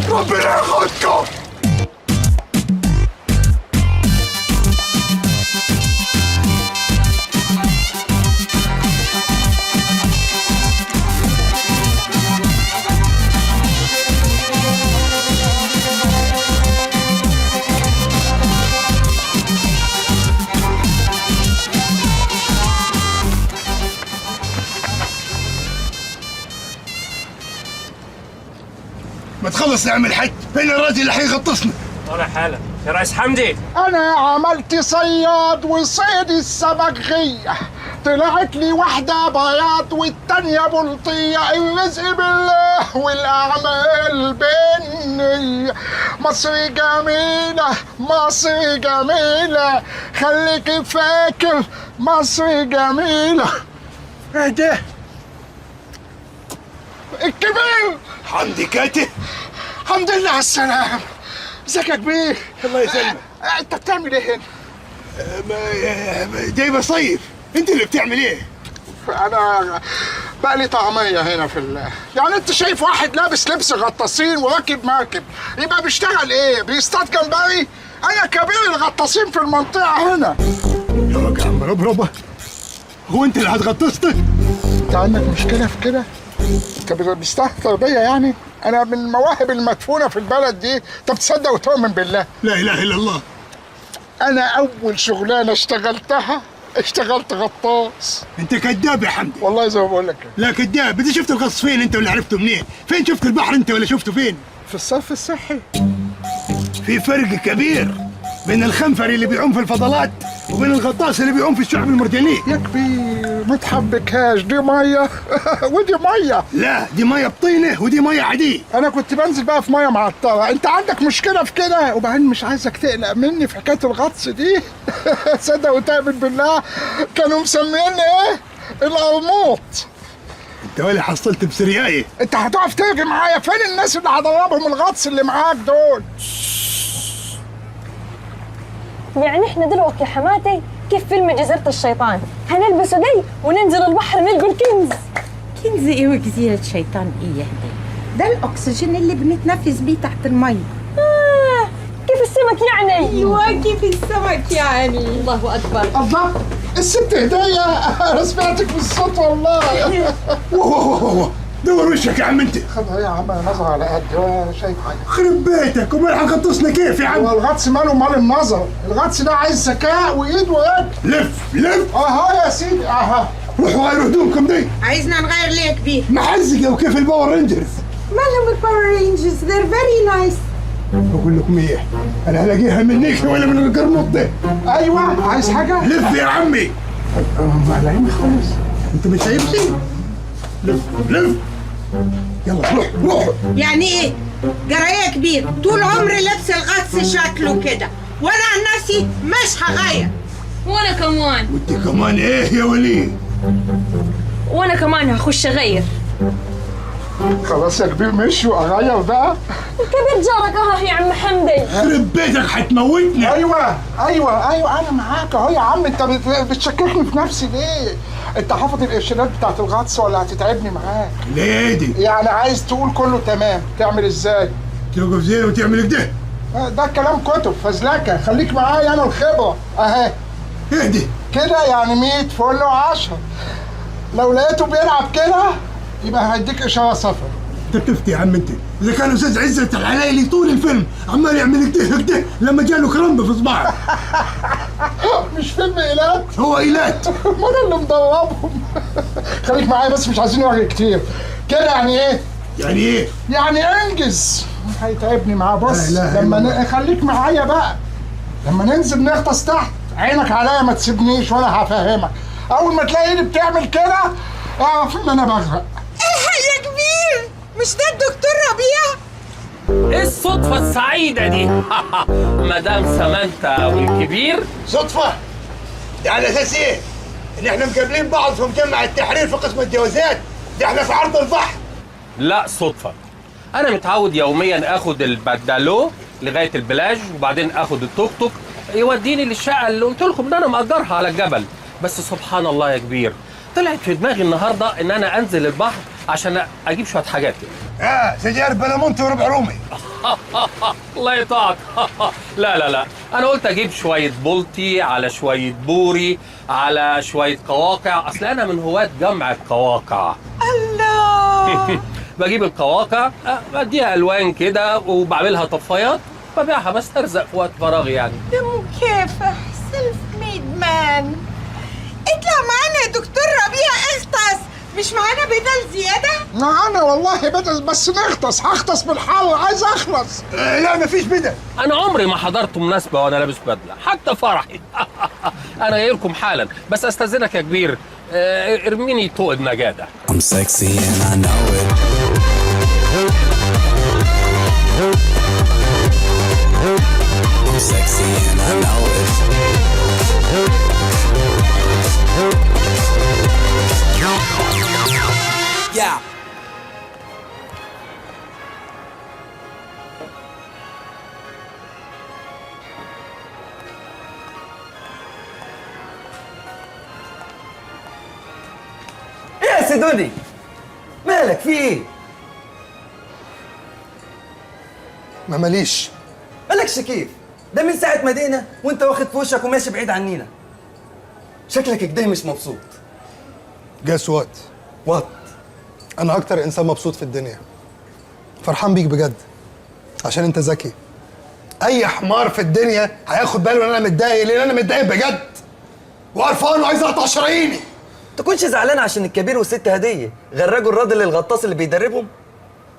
ربنا ياخدكم. ما تخلص يا عم الحاج، فين الراجل اللي حيغطسنا؟ طالع حالا يا رئيس حمدي. انا عملت صياد وصيد السمك غية، طلعت لي واحدة بياض والتانية بلطية. الرزق بالله والأعمال بالنية. مصر جميلة، مصر جميلة، خليك فاكر مصر جميلة. ايه ده؟ الكبير حمدي كاتب. الحمد لله على السلامة. ازيك يا كبير؟ الله يسلمك. انت بتعمل ايه هنا؟ جاي بصيف. انت اللي بتعمل ايه؟ انا بقلي طعمية هنا في يعني انت شايف واحد لابس لبس غطاسين وراكب مركب، يبقى بيشتغل ايه؟ بيصطاد جمبري؟ انا كبير الغطاسين في المنطقة هنا. يا عم ربربة، هو انت اللي هتغطسني؟ انت عندك مشكلة في كده؟ انت بتستهتر بيا يعني؟ انا من المواهب المدفونه في البلد دي. طب تصدق وتؤمن بالله؟ لا اله الا الله. انا اول شغلانة اشتغلتها اشتغلت غطاس. انت كذاب يا حمدي. والله زي ما بقول لك. لا كذاب. انت شفت الغطس فين انت ولا عرفته منين؟ فين شفت البحر انت ولا شفته فين؟ في الصرف الصحي. في فرق كبير بين الخنفري اللي بيعوم في الفضلات وبين الغطاس اللي بيعوم في الشعب المرجانية. يا كبير ما تحبكهاش، دي مية ودي مية. لا دي مية بطينه ودي مية عادية. انا كنت بنزل بقى في مية معطره. انت عندك مشكلة في كده؟ وبعدين مش عايزك تقلق مني في حكاية الغطس دي. صدق وتؤمن بالله كانوا مسميني ايه؟ القرموط. انت ولا حصلت بسريايه. انت هتقف ترغي معايا؟ فين الناس اللي هدربهم الغطس اللي معاك دول؟ يعني احنا دلوقتي يا حماتي كيف فيلم جزيرة الشيطان، هنلبسه دي وننزل البحر نلقوا الكنز. كنز ايه وجزيرة شيطان ايه يا هدى؟ ده الاكسجين اللي بنتنفس بيه تحت المية. كيف السمك يعني؟ ايوه كيف السمك يعني. الله اكبر. الله، الست هدية، انا سمعتك بالصوت والله. ووو دور وشك يا عم انت. خد يا عم، انا نظر على قد شايف حاجة. خرب بيتك، امال هنغطسنا كيف يا عم؟ هو الغطس ماله مال النظر؟ الغطس ده عايز ذكاء وايد ورجل. لف لف. اها يا سيدي اها. روحوا غيروا هدومكم دي. عايزنا نغير ليه يا كبير؟ محزقه وكيف ال Power Rangers. مالهم ال Power Rangers؟ they're very nice. بقول لكم ايه، انا هلاقيها منك ولا من القرموط ده. ايوه عايز حاجة؟ لف يا عمي. مقلعين خالص. انت مش شايفني؟ لف لف. يلا روح روح. يعني ايه؟ جرايه كبير، طول عمري لبس الغطس شكله كده، وانا عن نفسي مش هغير. وانا كمان. وانت كمان ايه يا ولي؟ وانا كمان هخش اغير. خلاص يا كبير مشي واغير بقى. الكبير جارك اهو يا عم حمدي. خرب بيتك حتموتنا. ايوه ايوه ايوه انا معاك اهو يا عم. انت بتشككني في نفسي ليه؟ انت حافظ الارشادات بتاعت الغطس ولا هتتعبني معاك؟ ليه دي؟ يعني عايز تقول كله تمام، تعمل ازاي؟ تقف زين وتعمل كده؟ ده كلام كتب فزلكه، خليك معايا انا الخبرة اهي. اهدي كده يعني 100 فل و10. لو لقيته بيلعب كده يبقى هيديك اشارة صفر. انت بتفتي يا عم انت. اذا كان استاذ عزت العلايلي طول الفيلم عمال يعمل كده كده لما جاله cramp في صباعه. مش فيلم ايلات؟ هو ايلات. ما انا اللي مدربهم. خليك معايا بس، مش عايزين نرغي كتير كده. يعني ايه؟ يعني ايه؟ يعني انجز. هيتعبني معاه. بص لما خليك معايا بقى، لما ننزل نغطس تحت عينك عليا، ما تسيبنيش ولا هفهمك. اول ما تلاقي ايدي بتعمل كده اعرف ان انا بغرق. الحق يا كبير، مش ده الدكتور ربيع؟ ايه الصدفة السعيدة دي؟ مدام سامانتا والكبير. صدفة؟ ده على اساس ايه؟ ان احنا مقابلين بعض في مجمع التحرير في قسم الجوازات، ده احنا في عرض البحر. لا صدفة، أنا متعود يوميا آخد البدالو لغاية البلاج، وبعدين آخد التوك توك يوديني للشقة اللي قلت لكم إن أنا مأجرها على الجبل. بس سبحان الله يا كبير، طلعت في دماغي النهارده إن أنا أنزل البحر عشان أجيب شوية حاجات كده. سجاير بلمونتي وربع رومي. الله يطاعك. لا لا لا، أنا قلت أجيب شوية بولتي على شوية بوري على شوية قواقع، أصل أنا من هواة جمع القواقع. الله. بجيب القواقع بديها الوان كده وبعملها طفايات ببيعها، بسترزق في وقت فراغي يعني. ده مكافح self made man. اطلع معانا يا دكتور ربيع اغطس، مش معانا بدل زيادة؟ معانا والله بدل، بس نغطس. هغطس بالحر، عايز اخلص. لا مفيش بدل. انا عمري ما حضرت مناسبة وانا لابس بدله، حتى فرحي. انا جاي لكم حالا، بس استاذنك يا كبير، ارميني طوق النجاده. I'm sexy and I know it. I'm sexy and I know it. Yeah. ايه يا سيدوني؟ مالك في ايه؟ ما ماليش. مالكش كيف؟ ده من ساعة ما دينا وانت واخد في وشك وماشي بعيد عنينا. شكلك كده مش مبسوط. Guess what؟ What؟ أنا أكتر إنسان مبسوط في الدنيا. فرحان بيك بجد، عشان أنت ذكي. أي حمار في الدنيا هياخد باله إن أنا متضايق، لأن أنا متضايق بجد وقرفان وعايز أقطع شراييني. تكونش زعلان عشان الكبير والست هدية غرقوا الراجل الغطاس اللي بيدربهم؟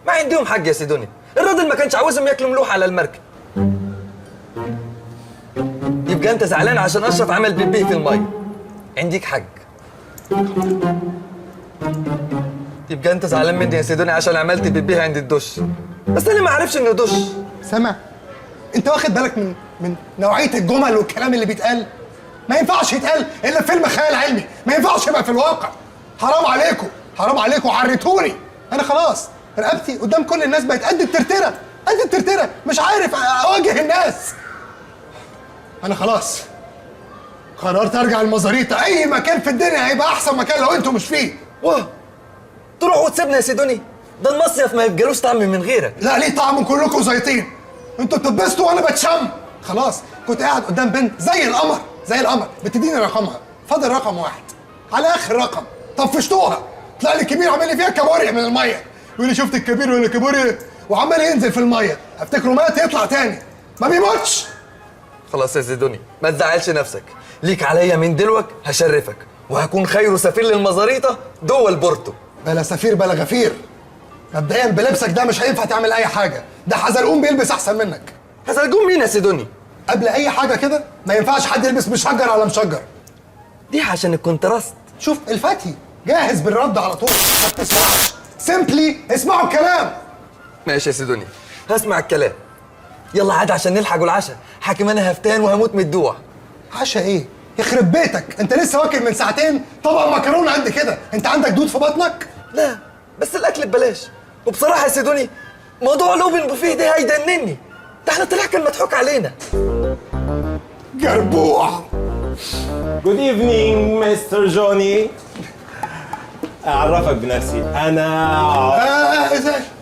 ما عندهم حق يا سيدوني، الراجل ما كانش عاوزهم ياكلوا ملوحة على المركب. يبقى انت زعلان عشان اشرف عمل بيبيه في المية. عنديك حق. يبقى انت زعلان مني يا سيدوني عشان عملت بيبيه عند الدش، بس انا ما عارفش انه دش. سامع؟ انت واخد بالك من نوعية الجمل والكلام اللي بيتقال؟ ما ينفعش يتقال الا في فيلم خيال علمي، ما ينفعش يبقى في الواقع. حرام عليكم، حرام عليكم، عريتوني. انا خلاص رقبتي قدام كل الناس بقت قد الترتره، قد الترتره، مش عارف اواجه الناس. انا خلاص قررت ارجع المزاريطه. اي مكان في الدنيا هيبقى احسن مكان لو انتوا مش فيه. واه، تروح وتسيبنا يا سيدوني؟ ده المصيف ما يبقالوش طعم من غيرك. لا ليه طعم، كلكم زيطين. انتوا بتتبسطوا وانا بتشم. خلاص كنت قاعد قدام بنت زي القمر، زي القمر، بتديني رقمها، فاضل رقم واحد على اخر رقم، طفشتوها. طلع لي الكبير عامل لي فيها كابوريا من المية، يقول لي شفت الكبير ولا كابوريا، وعمال ينزل في المية، افتكره مات يطلع تاني، ما بيموتش. خلاص يا سيدوني ما تزعلش نفسك، ليك عليا من دلوك هشرفك وهكون خير سفير للمزاريطه دول بورتو. بلا سفير بلا غفير. مبدئيا بلبسك ده مش هينفع تعمل اي حاجة، ده حزلقوم بيلبس احسن منك. حزلقوم مين يا سيدوني؟ قبل اي حاجة كده ما ينفعش حد يلبس مشجر على مشجر. دي عشان ال contrast. شوف الفتي جاهز بالرد على طول، ما بتسمعش. simply اسمعوا الكلام. ماشي يا سيدوني هسمع الكلام. يلا عاد عشان نلحق العشاء، حاكم انا هفتان وهموت من الجوع. عشاء ايه؟ يخرب بيتك، انت لسه واكل من ساعتين طبق مكرونه قد كده، انت عندك دود في بطنك؟ لا بس الاكل ببلاش. وبصراحة يا سيدوني موضوع ال open buffet ده هيدنني، ده احنا طلع كان مضحوك علينا. جربوع. Good evening mister جوني. اعرفك بنفسي، انا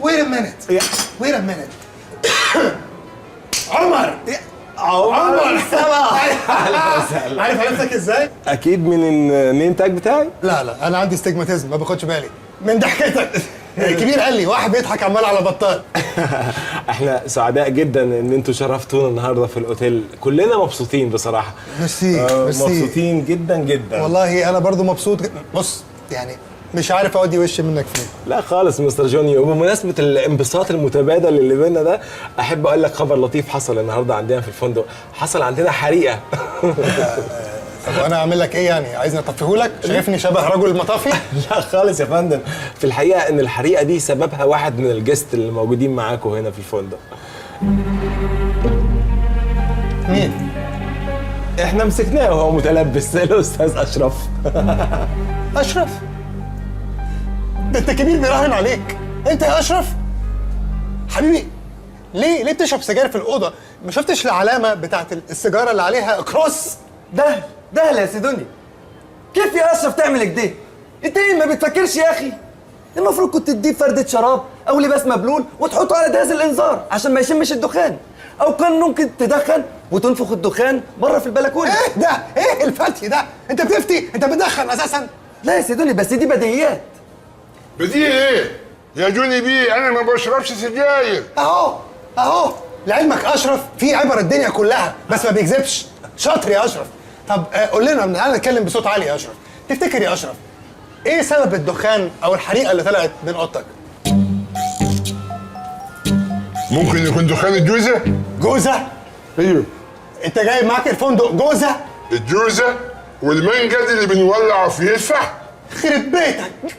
wait a minute، wait a minute. عمر. عمر صباح. اهلا وسهلا. عارف عرفتك ازاي؟ اكيد من ال name tag بتاعي؟ لا لا، انا عندي astigmatism ما باخدش بالي من ضحكتك. الكبير قال لي واحد بيضحك عمال على بطال. احنا سعداء جدا ان انتوا شرفتونا النهارده في الاوتيل، كلنا مبسوطين بصراحة. ميرسي ميرسي، مبسوطين جدا جدا. والله انا برضو مبسوط. بص يعني مش عارف اودي وشي منك فين. لا خالص مستر جوني. وبمناسبة الانبساط المتبادل اللي بينا ده، احب اقول لك خبر لطيف حصل النهارده عندنا في الفندق. حصل عندنا حريقة. طب وانا اعمل لك ايه يعني؟ عايزني اطفيهولك؟ شايفني شبه رجل مطافي؟ لا خالص يا فندم. في الحقيقة ان الحريقه دي سببها واحد من ال guest اللي موجودين معاكم هنا في الفندق. مين؟ احنا مسكناه وهو متلبس، الاستاذ اشرف. اشرف؟ ده انت كبير بيراهن عليك انت يا اشرف. حبيبي ليه بتشرب سجاير في الاوضة؟ ما شفتش العلامة بتاعت السيجارة اللي عليها cross؟ ده يا سيدوني، كيف يا اشرف تعمل كده؟ انت ايه ما بتفكرش يا اخي؟ المفروض كنت تديه فردة شراب او لباس مبلول وتحطه على جهاز الانذار عشان ما يشمش الدخان، او كان ممكن تدخن وتنفخ الدخان بره في البلكونه. ايه ده؟ ايه الفتي ده؟ انت بتفتي؟ انت بتدخن اساسا؟ لا يا سيدوني، بس دي بديهيات. بديهي ايه؟ يا جوني بيه انا ما بشربش سجاير. اهو اهو لعلمك اشرف في عبر الدنيا كلها، بس ما بيكذبش. شاطر يا اشرف. طب قول لنا، تعالى نتكلم بصوت عالي يا اشرف. تفتكر يا اشرف ايه سبب الدخان او الحريقه اللي طلعت من اوضتك؟ ممكن يكون دخان الجوزه؟ جوزه؟ ايوه. انت جايب معاك الفندق جوزه؟ الجوزه والمنجد اللي بنولع فيه الفحم. خرب بيتك،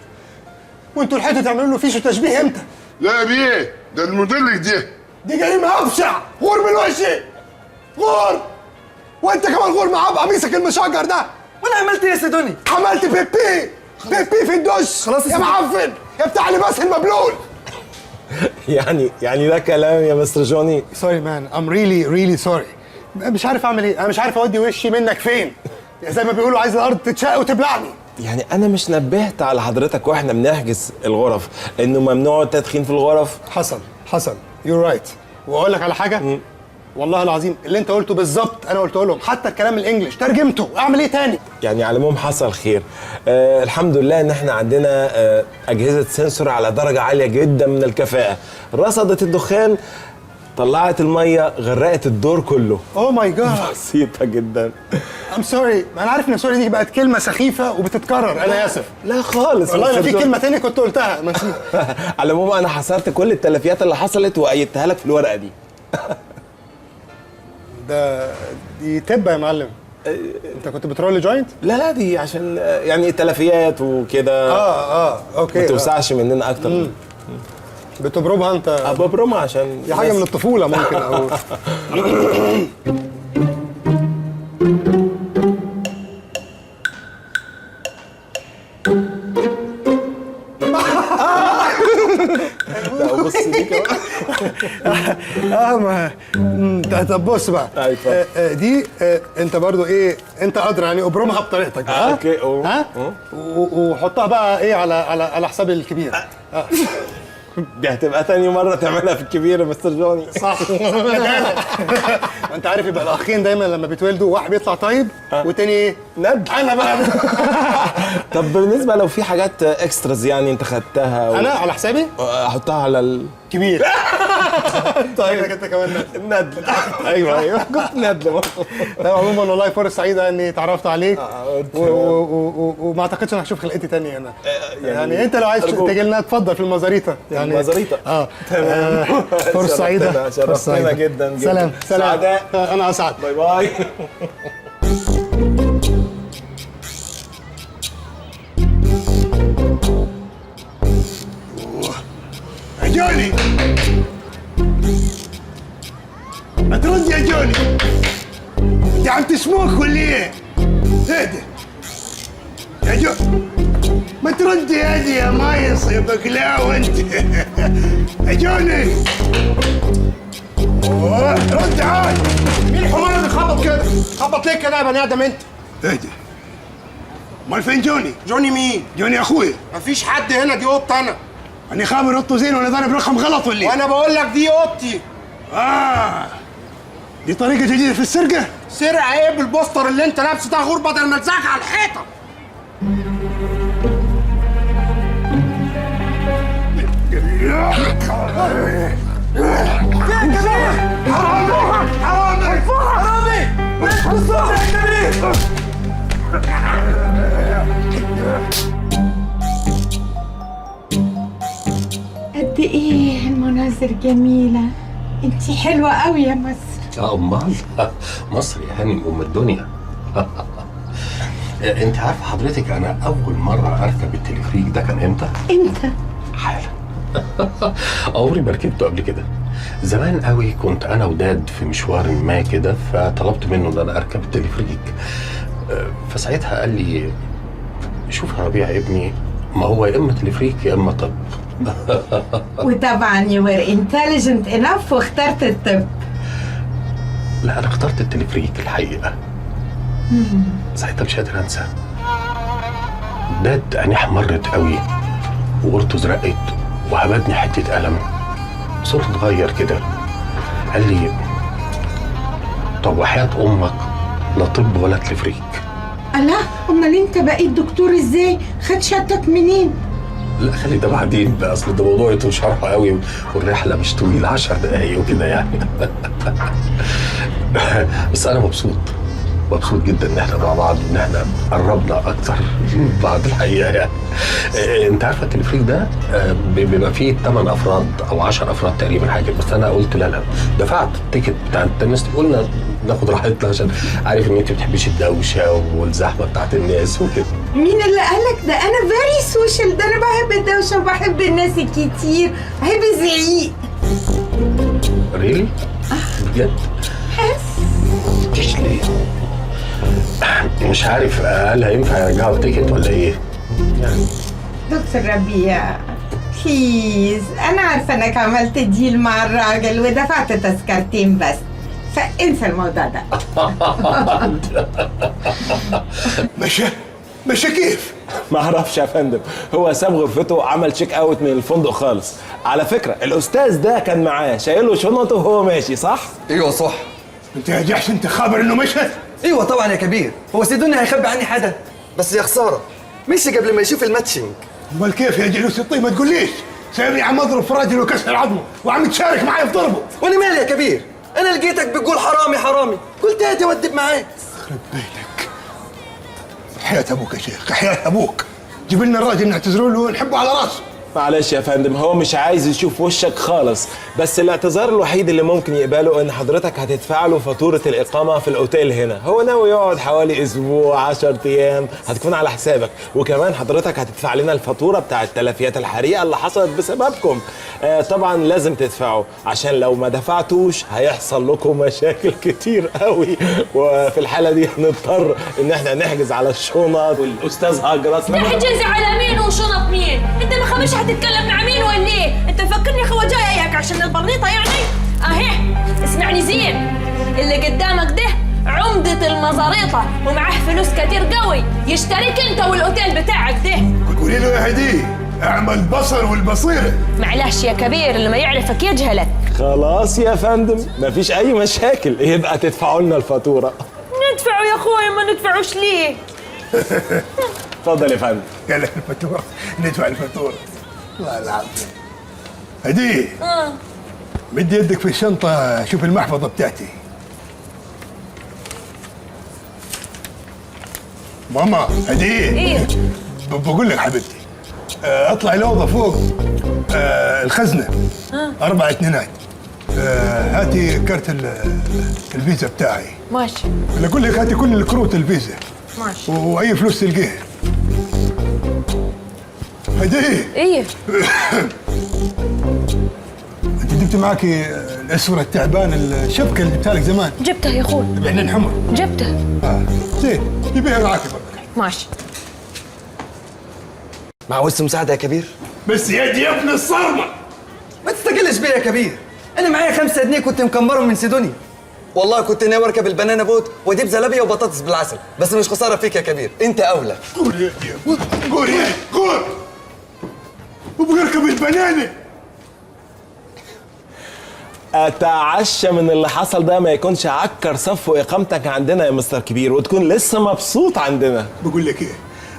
وانتوا لحقتوا تعملوا له فيش وتشبيه امتى؟ لا يا بيه، ده الموديل ده. دي جريمة ابشع. غور من وشي، غور. وانت كمان غور مع قميصك المشجر ده. وانا عملت ايه يا سيدوني؟ عملت بيبي بيبي في الدش. خلاص يا معفن يا بتاع لباس المبلول. يعني ده كلام يا مستر جوني؟ sorry man، I'm really really sorry. مش عارف اعمل ايه، انا مش عارف اودي وشي منك فين. زي ما بيقولوا عايز الارض تتشق وتبلعني. يعني انا مش نبهت على حضرتك واحنا بنحجز الغرف انه ممنوع التدخين في الغرف؟ حصل you're right. واقول لك على حاجة، والله العظيم اللي انت قلته بالظبط انا قلته لهم، حتى الكلام ال English ترجمته. اعمل ايه تاني؟ يعني على العموم حصل خير. الحمد لله ان احنا عندنا اجهزة sensor على درجه عالية جدا من الكفاءة، رصدت الدخان، طلعت المية، غرقت الدور كله. oh my God، بسيطة جدا. I'm sorry، انا عارف ان sorry دي بقت كلمة سخيفة وبتتكرر، انا اسف. لا خالص والله، لو في كلمة تانية كنت قلتها. على العموم انا حصرت كل التلفيات اللي حصلت وقيدتها لك في الورقة دي. ده دي تبه يا معلم. انت كنت بت roll joint؟ لا دي عشان يعني التلفيات وكده. okay، ما توسعش مننا اكتر. بتبرمها انت؟ ببرمها عشان دي حاجة من الطفولة ممكن. او لا بص دي كمان. ما طب بص بقى، دي انت برضو ايه، انت قادر يعني ابرمها بطريقتك. okay. ها وحطها بقى ايه على على على حساب الكبير. دي هتبقى تاني مرة تعملها في الكبير يا مستر جوني. صح. انت عارف يبقى الاخين دايما لما بيتولدوا واحد بيطلع طيب والتاني ايه؟ ند. انا بقى. طب بالنسبة لو في حاجات extras يعني انت خدتها انا على حسابي؟ احطها على الكبير. طيب انت كمان ندل. ايوه كنت ندل برضه. لا عموما والله فرصة سعيدة اني اتعرفت عليك، وما اعتقدش اني هشوف خلقتي تاني هنا. يعني انت لو عايز تجي لنا اتفضل في المزاريطه. يعني المزاريطه. تمام. فرصة سعيدة، شرفتنا جدا جدا. سلام سلام. انا اسعد. bye bye. يا جوني ما ترد يا جوني، انت عم تسموك ولا ايه؟ اهدى يا جوني، ما ترد يا دي يا مايص يا بقلاوه انت. يا جوني رد عاد. مين الحمار اللي خبط كده؟ خبط ليه كده يا بني ادم انت؟ اهدى. امال فين جوني؟ جوني مين؟ جوني اخويا. مفيش حد هنا، دي اوضتي انا. انا خابر اوضته زين ولا ضارب رقم غلط ولا ايه؟ وانا بقول لك دي اوضتي. دي طريقة جديدة في السرقة؟ سرقة ايه بالبوستر اللي انت لابسه ده؟ غور بدل ما تزعق على الحيطة. يا كبير، حرامي حرامي حرامي، يا كبير. قد ايه المناظر جميلة، انتي حلوة قوي يا مصر. امال مصر يا هانم ام الدنيا. انت عارفه حضرتك انا اول مرة اركب التلفريك ده كان امتى؟ امتى؟ حالا. عمري ما ركبته قبل كده. زمان قوي كنت انا وداد في مشوار ما كده، فطلبت منه ان انا اركب التلفريك. فساعتها قال لي شوف يا ربيع ابني، ما هو يا اما تلفريك يا اما طب. وطبعا you were intelligent enough واخترت الطب. لا انا اخترت التلفريك الحقيقة. ساعتها مش قادر انسى. داد عينيه احمرت قوي وقورته زرقت وهبدني حتة قلم. صوته اتغير كده، قال لي طب وحياه امك لا طب ولا تلفريك. الله، امال انت بقيت دكتور ازاي؟ خد شهادتك منين؟ لا خلي ده بعدين بقى، اصل ده موضوع يطول شرحه قوي والرحلة مش طويلة، 10 دقايق وكده يعني. بس انا مبسوط، مبسوط جدا ان احنا مع بعض وان احنا قربنا اكتر من بعض الحقيقة يعني. انت عارفه التلفريك ده بيبقى فيه 8 افراد او 10 افراد تقريبا حاجة، بس انا قلت لا لا، دفعت ال ticket بتاع الناس، قلنا ناخد راحتنا عشان عارف ان انت ما بتحبيش الدوشة والزحمه بتاعت الناس وكده. مين اللي قالك ده؟ انا very social، ده انا بحب الدوشة وبحب الناس الكتير، بحب الزعيق. really؟ بجد؟ ليه؟ مش عارف هل هينفع يرجعوا ال ticket ولا ايه؟ يعني دكتور ربيع please، انا عارفه انك عملت deal مع الراجل ودفعت تذكرتين بس، فانسى الموضوع ده. مشى؟ مشى كيف؟ ما اعرفش يا فندم، هو ساب غرفته عمل check out من الفندق خالص. على فكرة الاستاذ ده كان معاه شايله شنطه وهو ماشي، صح؟ ايوه صح. انت يا جحش انت خابر انه مشى؟ ايوه طبعا يا كبير، هو سيدوني هيخبي عني حاجة؟ بس يا خسارة مشي قبل ما يشوف ال matching. امال كيف يا جلوس الطيب؟ ما تقوليش سايبني عم اضرب في راجل وكسر عظمه وعم تشارك معي في ضربه. وانا مالي يا كبير؟ انا لقيتك بتقول حرامي حرامي، قلت هاتي ودب معاك. يخرب بيتك، حياة ابوك يا شيخ، حياة ابوك، جيب لنا الراجل نعتذروا له ونحبه على راسه. معلش يا فندم، هو مش عايز يشوف وشك خالص، بس الاعتذار الوحيد اللي ممكن يقبله ان حضرتك هتدفع له فاتورة الإقامة في الأوتيل هنا. هو ناوي يقعد حوالي أسبوع 10 أيام، هتكون على حسابك، وكمان حضرتك هتدفع لنا الفاتورة بتاعة تلفيات الحريقة اللي حصلت بسببكم. طبعا لازم تدفعوا، عشان لو ما دفعتوش هيحصل لكم مشاكل كتير قوي، وفي الحالة دي هنضطر ان احنا نحجز على الشنط والأستاذ هجرس. تحجز على مين وشنط مين؟ انت ما خبرش هتتكلم مع مين ولا ايه؟ انت مفكرني خواجايك عشان البرنيطه يعني؟ اهي اسمعني زين، اللي قدامك ده عمدة المزاريطة ومعاه فلوس كتير قوي، يشتريك انت والاوتيل بتاعك ده. قولي له يا هديه اعمل البصر والبصيرة. معلش يا كبير، اللي ما يعرفك يجهلك. خلاص يا فندم مفيش اي مشاكل، يبقى تدفعوا لنا الفاتورة. ندفعوا يا اخويا، ما ندفعوش ليه؟ اتفضل يا فندم. قال لك الفاتورة، ندفع الفاتورة. الله العظيم. هديه مدي يدك في الشنطة، شوف المحفظة بتاعتي. ماما هديه. ايه؟ بقول لك حبيبتي، اطلع الأوضة فوق، الخزنة 4 2. هاتي كارت الفيزا بتاعي. ماشي. انا اقول لك هاتي كل الكروت الفيزا. ماشي. واي فلوس تلقيها. هديه. ايه؟ انت جبت معاكي الاسوره التعبان الشبكة اللي جبتها لك زمان؟ جبتها يا اخوي. بعينين حمر. جبتها. زين، جيبيها معاكي برضك. ماشي. ما عاوزت مساعدة يا كبير؟ بس يا دي يا ابن الصرمه. ما تستقلش بيا يا كبير، انا معايا 5 جنيه كنت مكمرهم من سيدوني. والله كنت ناوي اركب ال banana boat واجيب زلابيه وبطاطس بالعسل، بس مش خسارة فيك يا كبير، انت اولى. قول يا دي، قول يا قول. وبيركب ال banana. اتعشى من اللي حصل ده ما يكونش عكر صف اقامتك عندنا يا مستر كبير، وتكون لسه مبسوط عندنا. بقول لك ايه،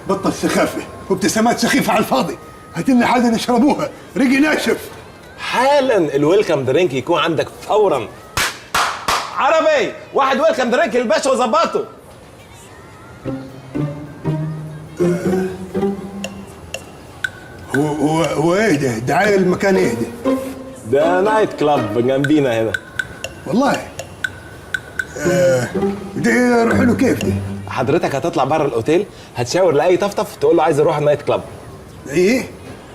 بطل سخافة وابتسامات سخيفة على الفاضي، هات لنا حاجة نشربوها، ريقي ناشف. حالا ال welcome drink يكون عندك فورا. عربي، واحد welcome drink للباشا وظبطه. هو ايه ده؟ دعاية المكان ايه ده؟ ده night club جنبينا هنا. والله ده اروح له كيف ده؟ حضرتك هتطلع بره الاوتيل، هتشاور لاي طفطف تقول له عايز اروح ال night club. ايه؟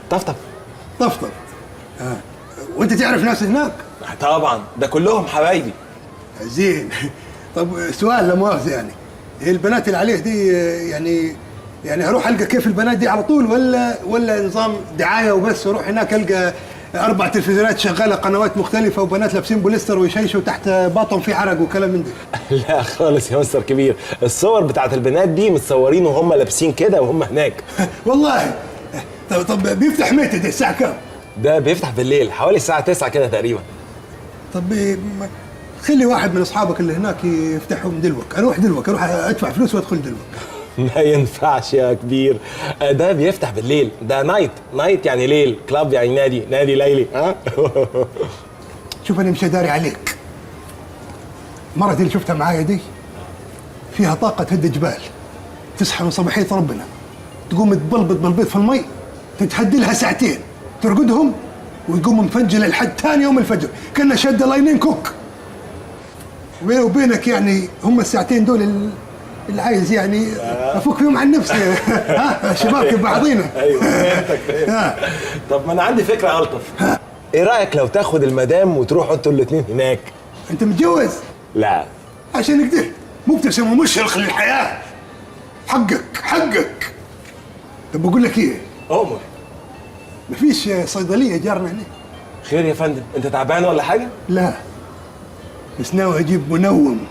طفطف. طفطف. وانت تعرف ناس هناك؟ طبعا، ده كلهم حبايبي. زين. طب سؤال لا مؤاخذة، يعني البنات اللي عليه دي يعني هروح القى كيف البنات دي على طول، ولا نظام دعاية وبس؟ اروح هناك القى 4 تلفزيونات شغالة قنوات مختلفة وبنات لابسين بوليستر ويشيشوا تحت باطن في عرق وكلام من ده؟ لا خالص يا مستر كبير، الصور بتاعت البنات دي متصورين وهم لابسين كده وهم هناك. والله. طب بيفتح متى ده؟ الساعة كام؟ ده بيفتح بالليل حوالي الساعة 9 كده تقريبا. طب خلي واحد من اصحابك اللي هناك يفتحهم دلوك، اروح دلوك، اروح ادفع فلوس وادخل دلوك. ما ينفعش يا كبير، ده بيفتح بالليل، ده night، night يعني ليل، club يعني نادي، نادي ليلي. ها؟ شوف انا مش داري عليك. مرتي اللي شفتها معايا دي فيها طاقة تهد جبال، تصحى من صباحية ربنا تقوم تبلبط بلبيط في المي، تتهدي لها ساعتين، ترقدهم وتقوم مفجلة لحد ثاني يوم الفجر، كأنها شادة لاينين كوك. وبيني وبينك يعني هم الساعتين دول اللي عايز يعني افك فيهم عن نفسي. ها شباب كيف بعضينا. ايوه فهمتك فهمتك. طب ما انا عندي فكرة الطف. ايه رايك لو تاخد المدام وتروحوا انتوا الاثنين هناك؟ انت متجوز؟ لا. عشان كده مبتسم ومشرق للحياة. حقك حقك. طب بقول لك ايه؟ امر. مفيش صيدلية جارنا هنا؟ خير يا فندم، انت تعبان ولا حاجة؟ لا بس ناوي اجيب منوم.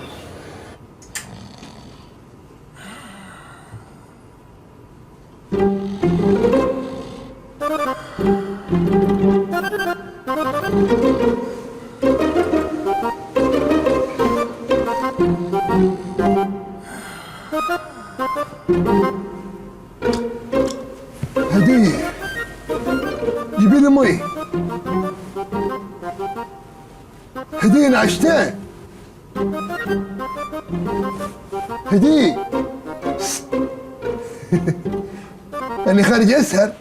هدية جيبي لي مي. هدية انا عشتها. هدية أنا خارج أسهر،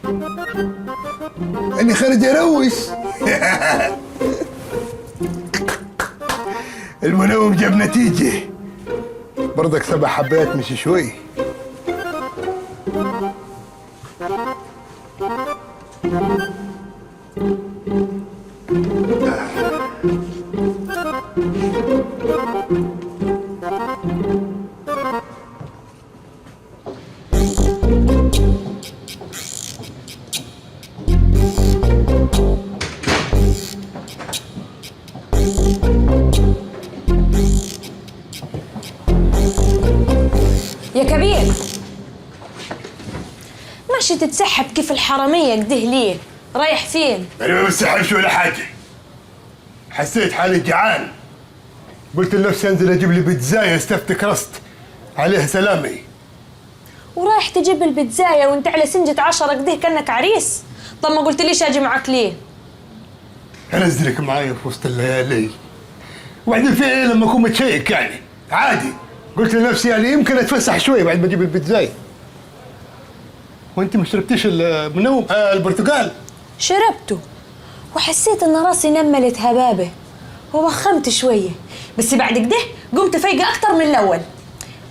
أنا خارج أروش. المنوم جاب نتيجة برضك، 7 حبات مش شوي. يا كبير، ماشي تتسحب كيف الحرامية كده ليه؟ رايح فين؟ أنا ما بتسحبش ولا حاجة. حسيت حالي جعان، قلت لنفسي أنزل أجيب لي بيتزاية stuffed crust عليها سلامي. ورايح تجيب البيتزاية وانت على سنجة 10 كده كأنك عريس؟ طب ما قلت ليش أجي معك ليه؟ أنزلك معايا في وسط الليالي، وبعدين في إيه لما أكون متشيك يعني؟ عادي. قلت لنفسي يعني يمكن اتفسح شوي بعد ما اجيب البيتزاي. وانت ما شربتيش المنوم البرتقال؟ شربته وحسيت ان راسي نملت هبابه ووخمت شوية، بس بعد كده قمت فايقه اكتر من الاول.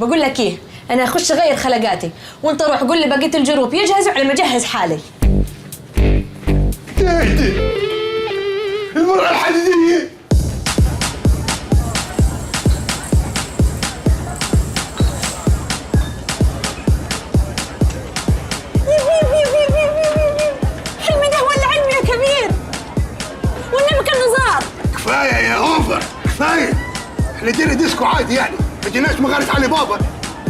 بقول لك ايه، انا اخش اغير خلقاتي وانت روح قول لي بقية ال group يجهزوا على ما اجهز حالي. تهدي المرأة الحديدية. كفاية يا over، كفاية. احنا جينا ديسكو عادي يعني، ما جيناش مغارة علي بابا.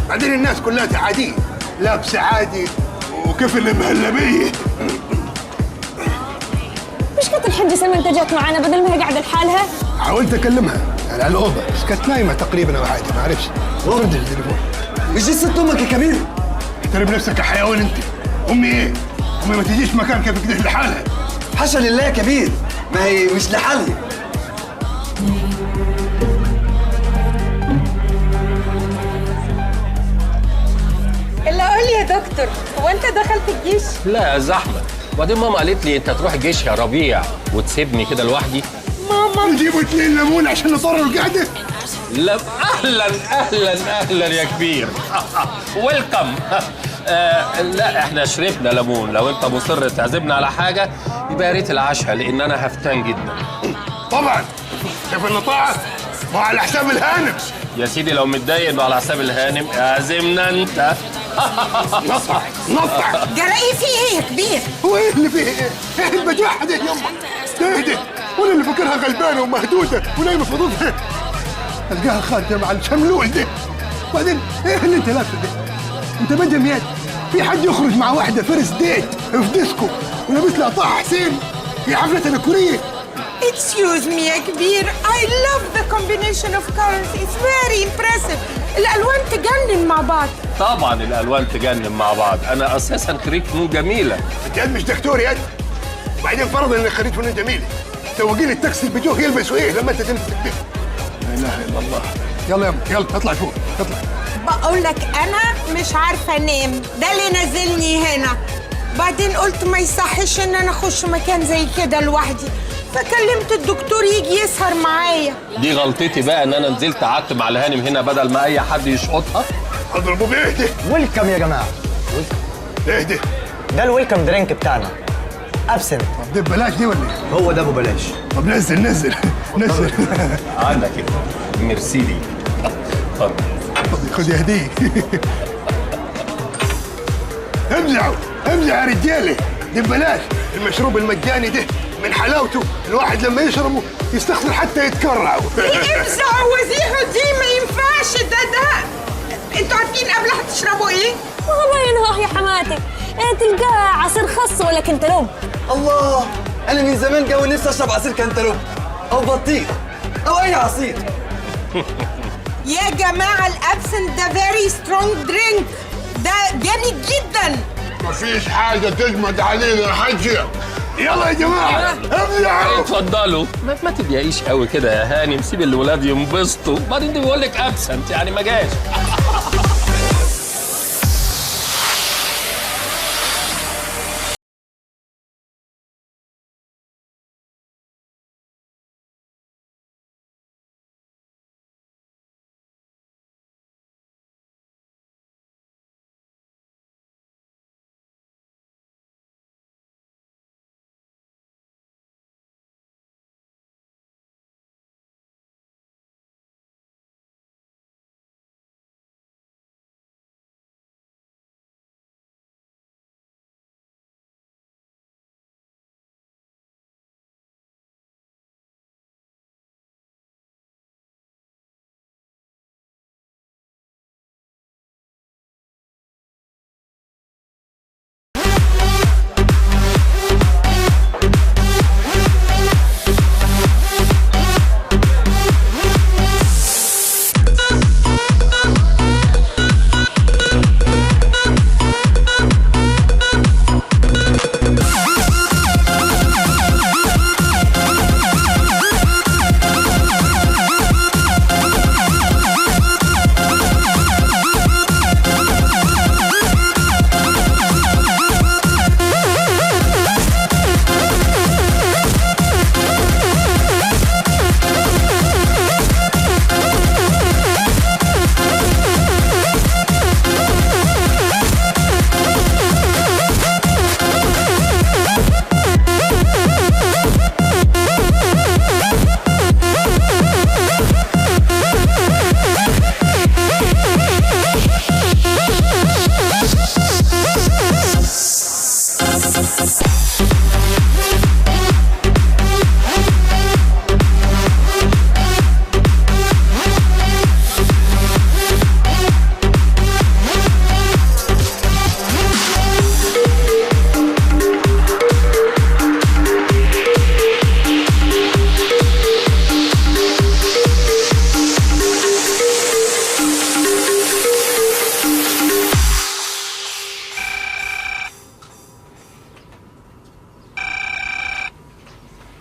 بعدين الناس كلها عادية، لابسه عادي وكيف اللي مهلبية. مش كانت الحجة سلمى انت جات معانا بدل ما هي قاعدة لحالها؟ حاولت اكلمها يعني على الاوضة بس كانت نايمة تقريبا او حاجة، ما اعرفش. ما ردش التليفون. مش دي ست امك يا كبير؟ احترم نفسك يا حيوان انت. امي ايه؟ امي ما تجيش مكان كيف كده لحالها. حاشا لله يا كبير، ما هي مش لحالها. الا قول يا دكتور، هو انت دخلت الجيش؟ لا زحمة. وبعدين ماما قالت لي انت تروح الجيش يا ربيع وتسيبني كده لوحدي. ماما نجيبوا 2 ليمون عشان نطر القعدة. لا اهلا اهلا اهلا يا كبير. welcome. لا احنا شربنا ليمون، لو انت مصر تعزمنا على حاجة يبقى يا ريت العشاء لان انا هفتان جدا. طبعا شايف النطاعه؟ ما على حساب الهانم. يا سيدي لو متضايق انه على حساب الهانم اعزمنا انت. نطع نطع. جرى فيه ايه يا كبير؟ هو ايه اللي فيه ايه؟ ايه البجاحة دي يما؟ اهدي، وانا اللي فاكرها غلبانه ومهدوده ونايمه في اوضتها القاها خارجه مع الشملول ده. وبعدين ايه اللي انت لابسه ده؟ انت بدم يد في حد يخرج مع واحدة first date في ديسكو ولابس لها طه حسين في حفلة تنكريه؟ Excuse me يا كبير، I love the combination of colors. It's very impressive. الألوان تجنن مع بعض. طبعا الألوان تجنن مع بعض، أنا أساسا خريج فنون جميلة. أنت مش دكتور يا. وبعدين فرضا إنك خريج فنون جميلة، سواقين التاكسي بيجوه يلبسوا إيه لما أنت تلبس كده؟ لا إله إلا الله. يلا يا يلا اطلع فوق، اطلع. بقول لك أنا مش عارفة أنام، ده اللي نزلني هنا. بعدين قلت ما يصحش إن أنا أخش مكان زي كده لوحدي، فكلمت الدكتور يجي يسهر معايا. دي غلطتي بقى ان انا نزلت قعدت مع الهانم هنا بدل ما اي حد يشقطها. اضربوه باهدي. welcome يا جماعة. اهدي. ده ال welcome drink بتاعنا، ابسنت. طب دي ببلاش دي ولا ايه؟ هو ده ابو بلاش. طب نزل نزل نزل. عندك ايه؟ ميرسي لي. اتفضل. خد يا هديه. امزعوا امزعوا يا رجاله، دي ببلاش. المشروب المجاني ده من حلاوته الواحد لما يشربه يستخسر حتى يتكرع. امزعوا وزيحوا دي ما ينفعش. ده انتوا عارفين قبل هتشربوا ايه؟ والله ينهاه يا حماتي، ايه تلقاه عصير خس ولا كنتالوب. الله، انا من زمان جو نفسي اشرب عصير كنتالوب او بطيخ او اي عصير. يا جماعة الابسنت ده very strong drink، ده جامد جدا. مفيش حاجة تجمد علينا يا حاجة. يلا يا جماعة ابلعوا. اتفضلوا. ما تضايقيش قوي كده يا هانم، سيب الولاد ينبسطوا. بعدين ده بيقول لك absent يعني ما جاش.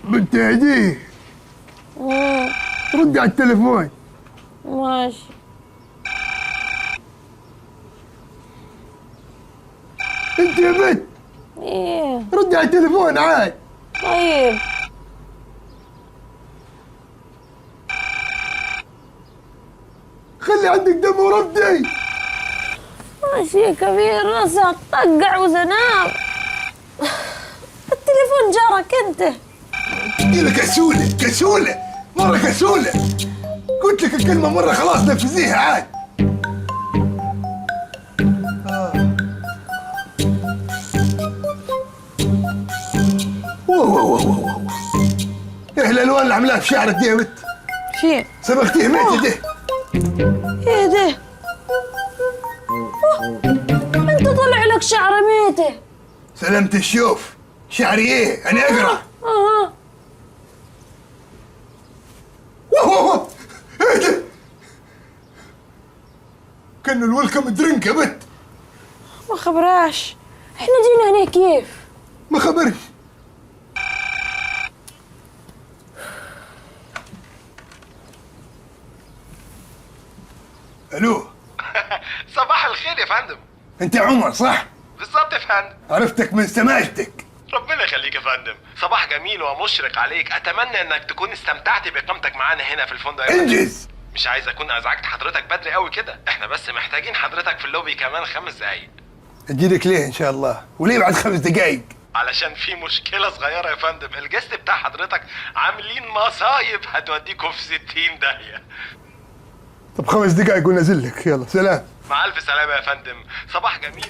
بنت هديه، ردي على التليفون. ماشي. انت يا بنت ايه؟ ردي على التليفون عاد. طيب. خلي عندك دم وردي. ماشي يا كبير، راسي هتطقع وزنام. التليفون جارك انت. تدي كسولة كسولة مرة كسولة. قلت لك الكلمة مرة خلاص نفذيها عاد. ووو ووو ووو، ايه الالوان اللي عاملاها في شعرك دي يا بنت؟ شي سبقتيه ميت ده. ايه ده؟ انت طلع لك شعر ميته. سلامة الشوف، شعري ايه؟ انا اقرا. ووو ايه ده؟ كأنه ال welcome drink يا بنت. ما خبراش احنا جينا هنا كيف؟ ما خبرش. الو. صباح الخير يا فندم. انت عمر صح؟ بالظبط يا فندم. عرفتك من سماجتك. ربنا يخليك يا فندم، صباح جميل ومشرق عليك، اتمنى انك تكون استمتعت باقامتك معانا هنا في الفندق يا فندم. انجز. مش عايز اكون ازعجت حضرتك بدري قوي كده، احنا بس محتاجين حضرتك في اللوبي كمان 5 دقايق. اجيلك ليه ان شاء الله؟ وليه بعد 5 دقايق؟ علشان في مشكلة صغيرة يا فندم، ال guest بتاع حضرتك عاملين مصايب هتوديكم في 60 داهية. طب 5 دقايق ونزل لك، يلا سلام. مع ألف سلامة يا فندم، صباح جميل.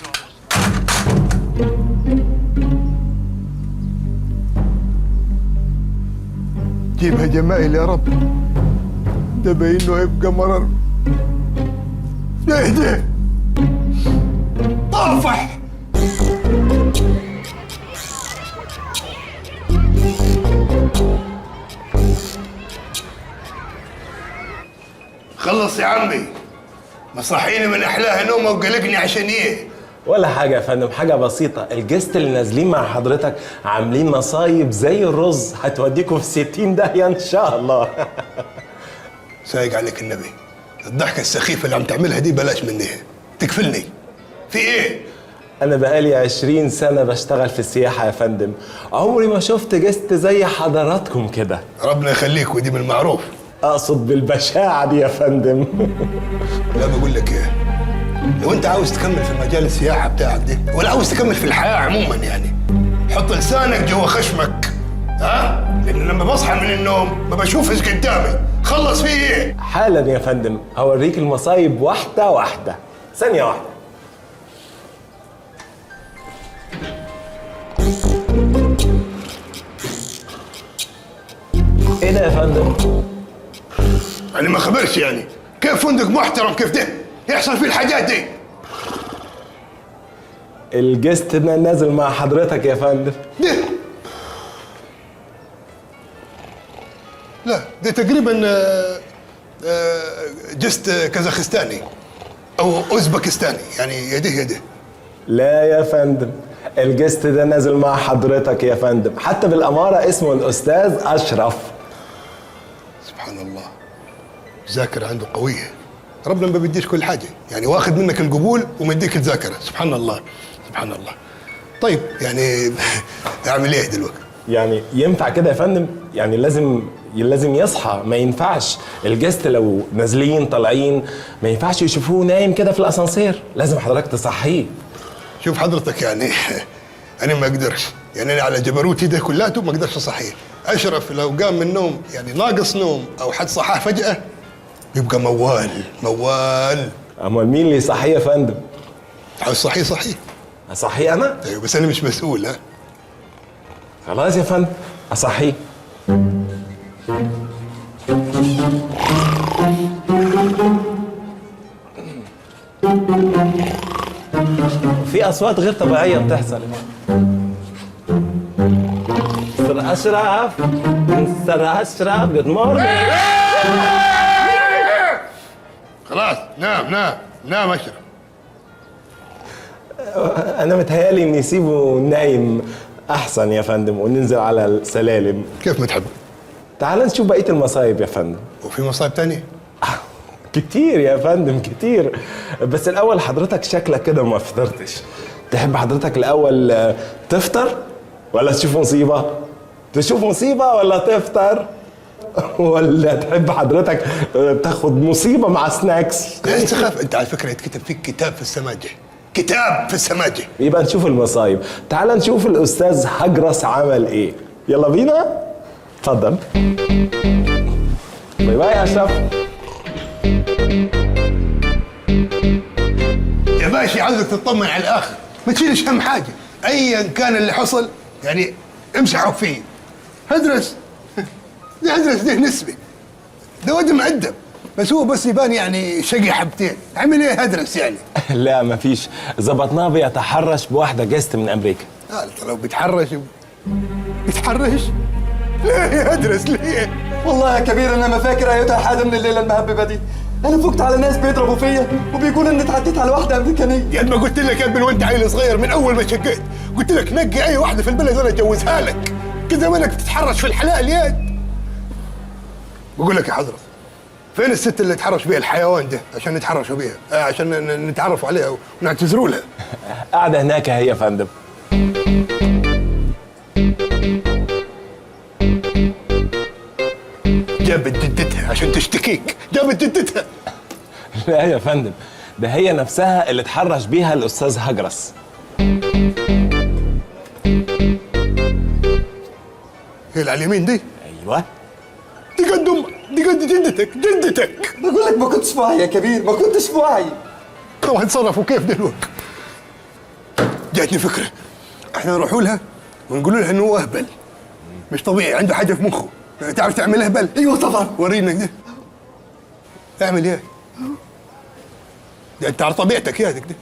جيبها جمايل يا رب، ده باين له هيبقى مرر. اهدى طافح. خلص يا عمي، مصحيني من احلاها نومه وقلقني عشان ايه؟ ولا حاجة يا فندم، حاجة بسيطة. ال guest اللي نازلين مع حضرتك عاملين مصايب زي الرز، هتوديكم في 60 داهية إن شاء الله. سايق عليك النبي، الضحكة السخيفة اللي عم تعملها دي بلاش منها، تكفلني. في إيه؟ أنا بقالي 20 سنة بشتغل في السياحة يا فندم، عمري ما شفت guest زي حضراتكم كده. ربنا يخليك، ودي من المعروف. أقصد بالبشاعة دي يا فندم. لا بقول لك إيه، لو أنت عاوز تكمل في مجال السياحة بتاعك دي، ولا عاوز تكمل في الحياة عموما يعني، حط لسانك جوا خشمك، ها؟ لأن لما بصحى من النوم ما بشوفش قدامي. خلص فيه إيه؟ حالا يا فندم، هوريك المصايب واحدة واحدة، ثانية واحدة. إيه ده يا فندم؟ يعني ما خبرش يعني، كيف فندق محترم كيف ده يحصل فيه الحاجات دي؟ ال guest نازل مع حضرتك يا فندم. ده لا، ده تقريبا guest كازاخستاني او اوزبكستاني، يعني يده يده. لا يا فندم، ال guest ده نازل مع حضرتك يا فندم، حتى بالاماره اسمه الاستاذ اشرف. سبحان الله، الذاكرة عنده قوية. ربنا ما بيديش كل حاجة، يعني واخد منك القبول ومديك الذاكرة. سبحان الله سبحان الله. طيب يعني اعمل ايه دلوقتي؟ يعني ينفع كده يا فندم؟ يعني لازم يصحى، ما ينفعش ال guest لو نازلين طالعين ما ينفعش يشوفوه نايم كده في الاسانسير، لازم حضرتك تصحيه. شوف حضرتك يعني انا ما اقدرش، يعني انا على جبروتي ده كلته ما اقدرش اصحيه. اشرف لو قام من النوم يعني ناقص نوم او حد صحاه فجأة يبقى موال موال. امال مين اللي يصحيه يا فندم؟ عاوز صحية صحية. اصحيه انا؟ ايوه بس انا مش مسؤول. ها خلاص يا فندم اصحيه. في اصوات غير طبيعية بتحصل. مستر اشرف، مستر اشرف، good morning. خلاص نام نام نام اشرف. انا متهيألي اني اسيبه نايم احسن يا فندم، وننزل على السلالم. كيف ما تحب. تعال نشوف بقية المصايب يا فندم. وفي مصايب تانية؟ كتير يا فندم كتير، بس الاول حضرتك شكلك كده ما فطرتش. تحب حضرتك الاول تفطر ولا تشوف مصيبة؟ تشوف مصيبة ولا تفطر؟ ولا تحب حضرتك تاخد مصيبة مع snacks؟ لا تخاف، انت على فكرة يتكتب فيك كتاب في السماجه، كتاب في السماجه. يبقى نشوف المصايب. تعال نشوف الاستاذ هجرس عمل ايه. يلا بينا، اتفضل. bye bye يا اشرف. يا باشا عاوزك تطمن على الاخر، ما تشيلش هم حاجة، ايا كان اللي حصل يعني امسحوا فيه. هدرس ده، هدرس ده نسبه، ده واد مؤدب، بس هو بس يبان يعني شقي حبتين. عمل ايه هدرس يعني؟ لا مفيش، ظبطناه بيتحرش بواحدة guest من امريكا. لا لو بيتحرش بيتحرش ليه يا هدرس ليه؟ والله يا كبير انا ما فاكر ايتها حاجة من الليلة المهببه دي. انا فقت على ناس بيضربوا فيا وبيقولوا اني اتعديت على واحدة امريكانيه. يا ما قلت لك يا ابني وانت عيل صغير من اول ما شقيت قلت لك نقي اي واحدة في البلد وانا اتجوزها لك، كده مالك بتتحرش في الحلال يا. بقول لك يا حضرة، فين الست اللي اتحرش بيها الحيوان ده عشان نتحرشوا بيها، عشان نتعرفوا عليها ونعتذروا لها؟ قاعدة هناك هي يا فندم. جابت جدتها عشان تشتكيك، جابت جدتها. لا يا فندم، ده هي نفسها اللي اتحرش بيها الاستاذ هجرس. هي اللي على اليمين دي؟ ايوه. دي قد امك، دي قد جدتك، جدتك. بقول لك ما كنتش في وعي يا كبير، ما كنتش في وعي. طب هنتصرفوا كيف دلوقتي؟ جاتني فكرة، احنا نروحوا لها ونقول لها انه هو اهبل، مش طبيعي، عنده حاجة في مخه. تعرف تعمل اهبل؟ ايوه طبعا. ورينا كده. اعمل ايه؟ ده انت على طبيعتك يا كده،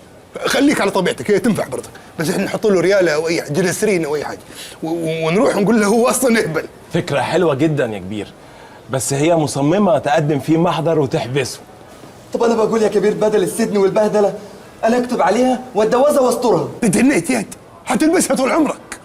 خليك على طبيعتك، هي تنفع برضك، بس احنا نحط له رياله او اي جلسرين او اي حاجة ونروح ونقول له هو اصلا اهبل. فكرة حلوة جدا يا كبير، بس هي مصممه تقدم فيه محضر وتحبسه. طب انا بقول يا كبير بدل السجن والبهدله انا اكتب عليها واتجوزها واسترها. اتهنيت يا، هتلبسها طول عمرك.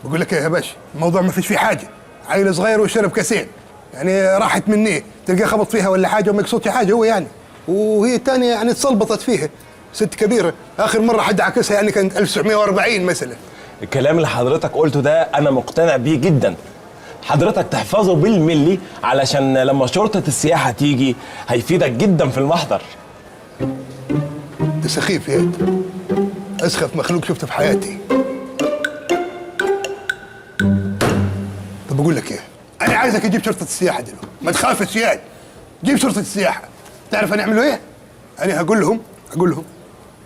بقول لك ايه يا باشا، الموضوع ما فيش فيه حاجة، عيل صغير وشرب كاسين يعني راحت مني، تلقاه خبط فيها ولا حاجة وما يقصدش حاجة هو يعني، وهي الثانية يعني اتسلبطت فيها، ست كبيرة، اخر مرة حد عكسها يعني كانت 1940 مثلا. الكلام اللي حضرتك قلته ده انا مقتنع بيه جدا. حضرتك تحفظه بالملي علشان لما شرطه السياحة تيجي هيفيدك جدا في المحضر. انت سخيف يا، اسخف مخلوق شفته في حياتي. طب بقول لك ايه، انا عايزك تجيب شرطه السياحة دلوقتي، ما تخافش يا، جيب شرطه السياحة. تعرف هنعملوا ايه؟ انا هقول لهم، هقول لهم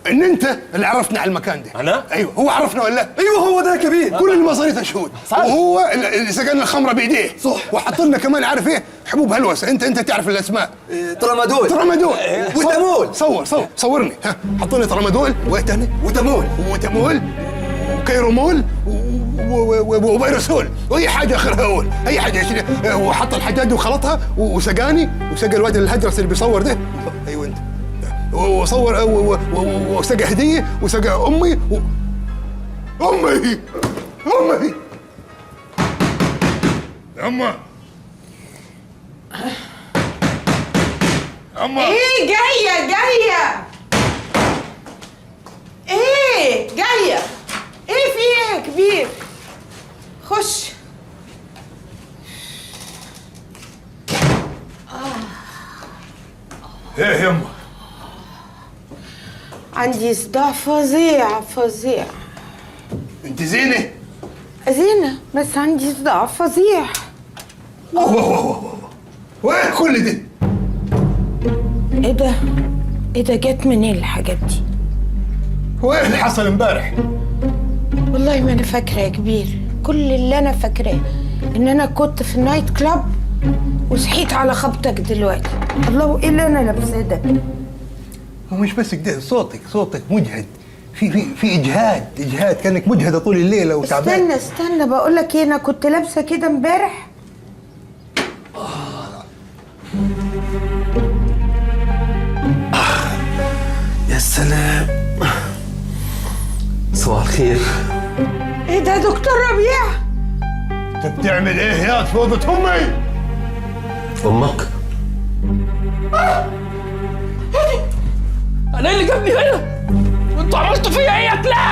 ان انت اللي عرفنا على المكان ده. انا؟ ايوه، هو عرفنا ولا لا؟ ايوه هو ده يا كبير. كل المصاريف شهود، وهو اللي سقى لنا الخمرة بايديه. صح. وحط لنا كمان عارف ايه؟ حبوب هلوسه، انت تعرف الاسماء. ترامادول. ترامادول وتامول. صور صور صورني، ها حط لنا ترامادول وايه ثاني؟ وتامول. وتامول وكيرومول وفيروسول واي حاجة اخرها اول، اي حاجة. وحط الحاجات دي وخلطها وسقاني وسقى الواد الهجرس اللي بيصور ده. ايوه انت. وصور وسقى هديه وسقى امي امي امي امه امه. ايه جاية جاية، ايه جاية، ايه في ايه يا كبير؟ خش. ايه يما؟ عندي صداع فظيع فظيع. انت زينة؟ زينة بس عندي صداع فظيع. واه واه واه واه، وايه كل ده؟ ايه ده؟ ايه ده جت منين الحاجات دي؟ هو ايه اللي حصل امبارح؟ والله ما انا فاكره يا كبير، كل اللي انا فاكراه ان انا كنت في ال night club وصحيت على خبطك دلوقتي. الله، وايه اللي انا لابساه ده؟ ومش بس كده، صوتك صوتك مجهد، في في في اجهاد، اجهاد، كانك مجهده طول الليلة وتعبان. استنى استنى، بقول لك ايه، انا كنت لابسه كده امبارح. يا سلام، صباح الخير. ايه ده يا دكتور ربيع؟ انت بتعمل ايه يا في اوضة امي؟ امك؟ انا ايه اللي جابني هنا؟ وانتوا عملتوا فيا ايه يا كلاب؟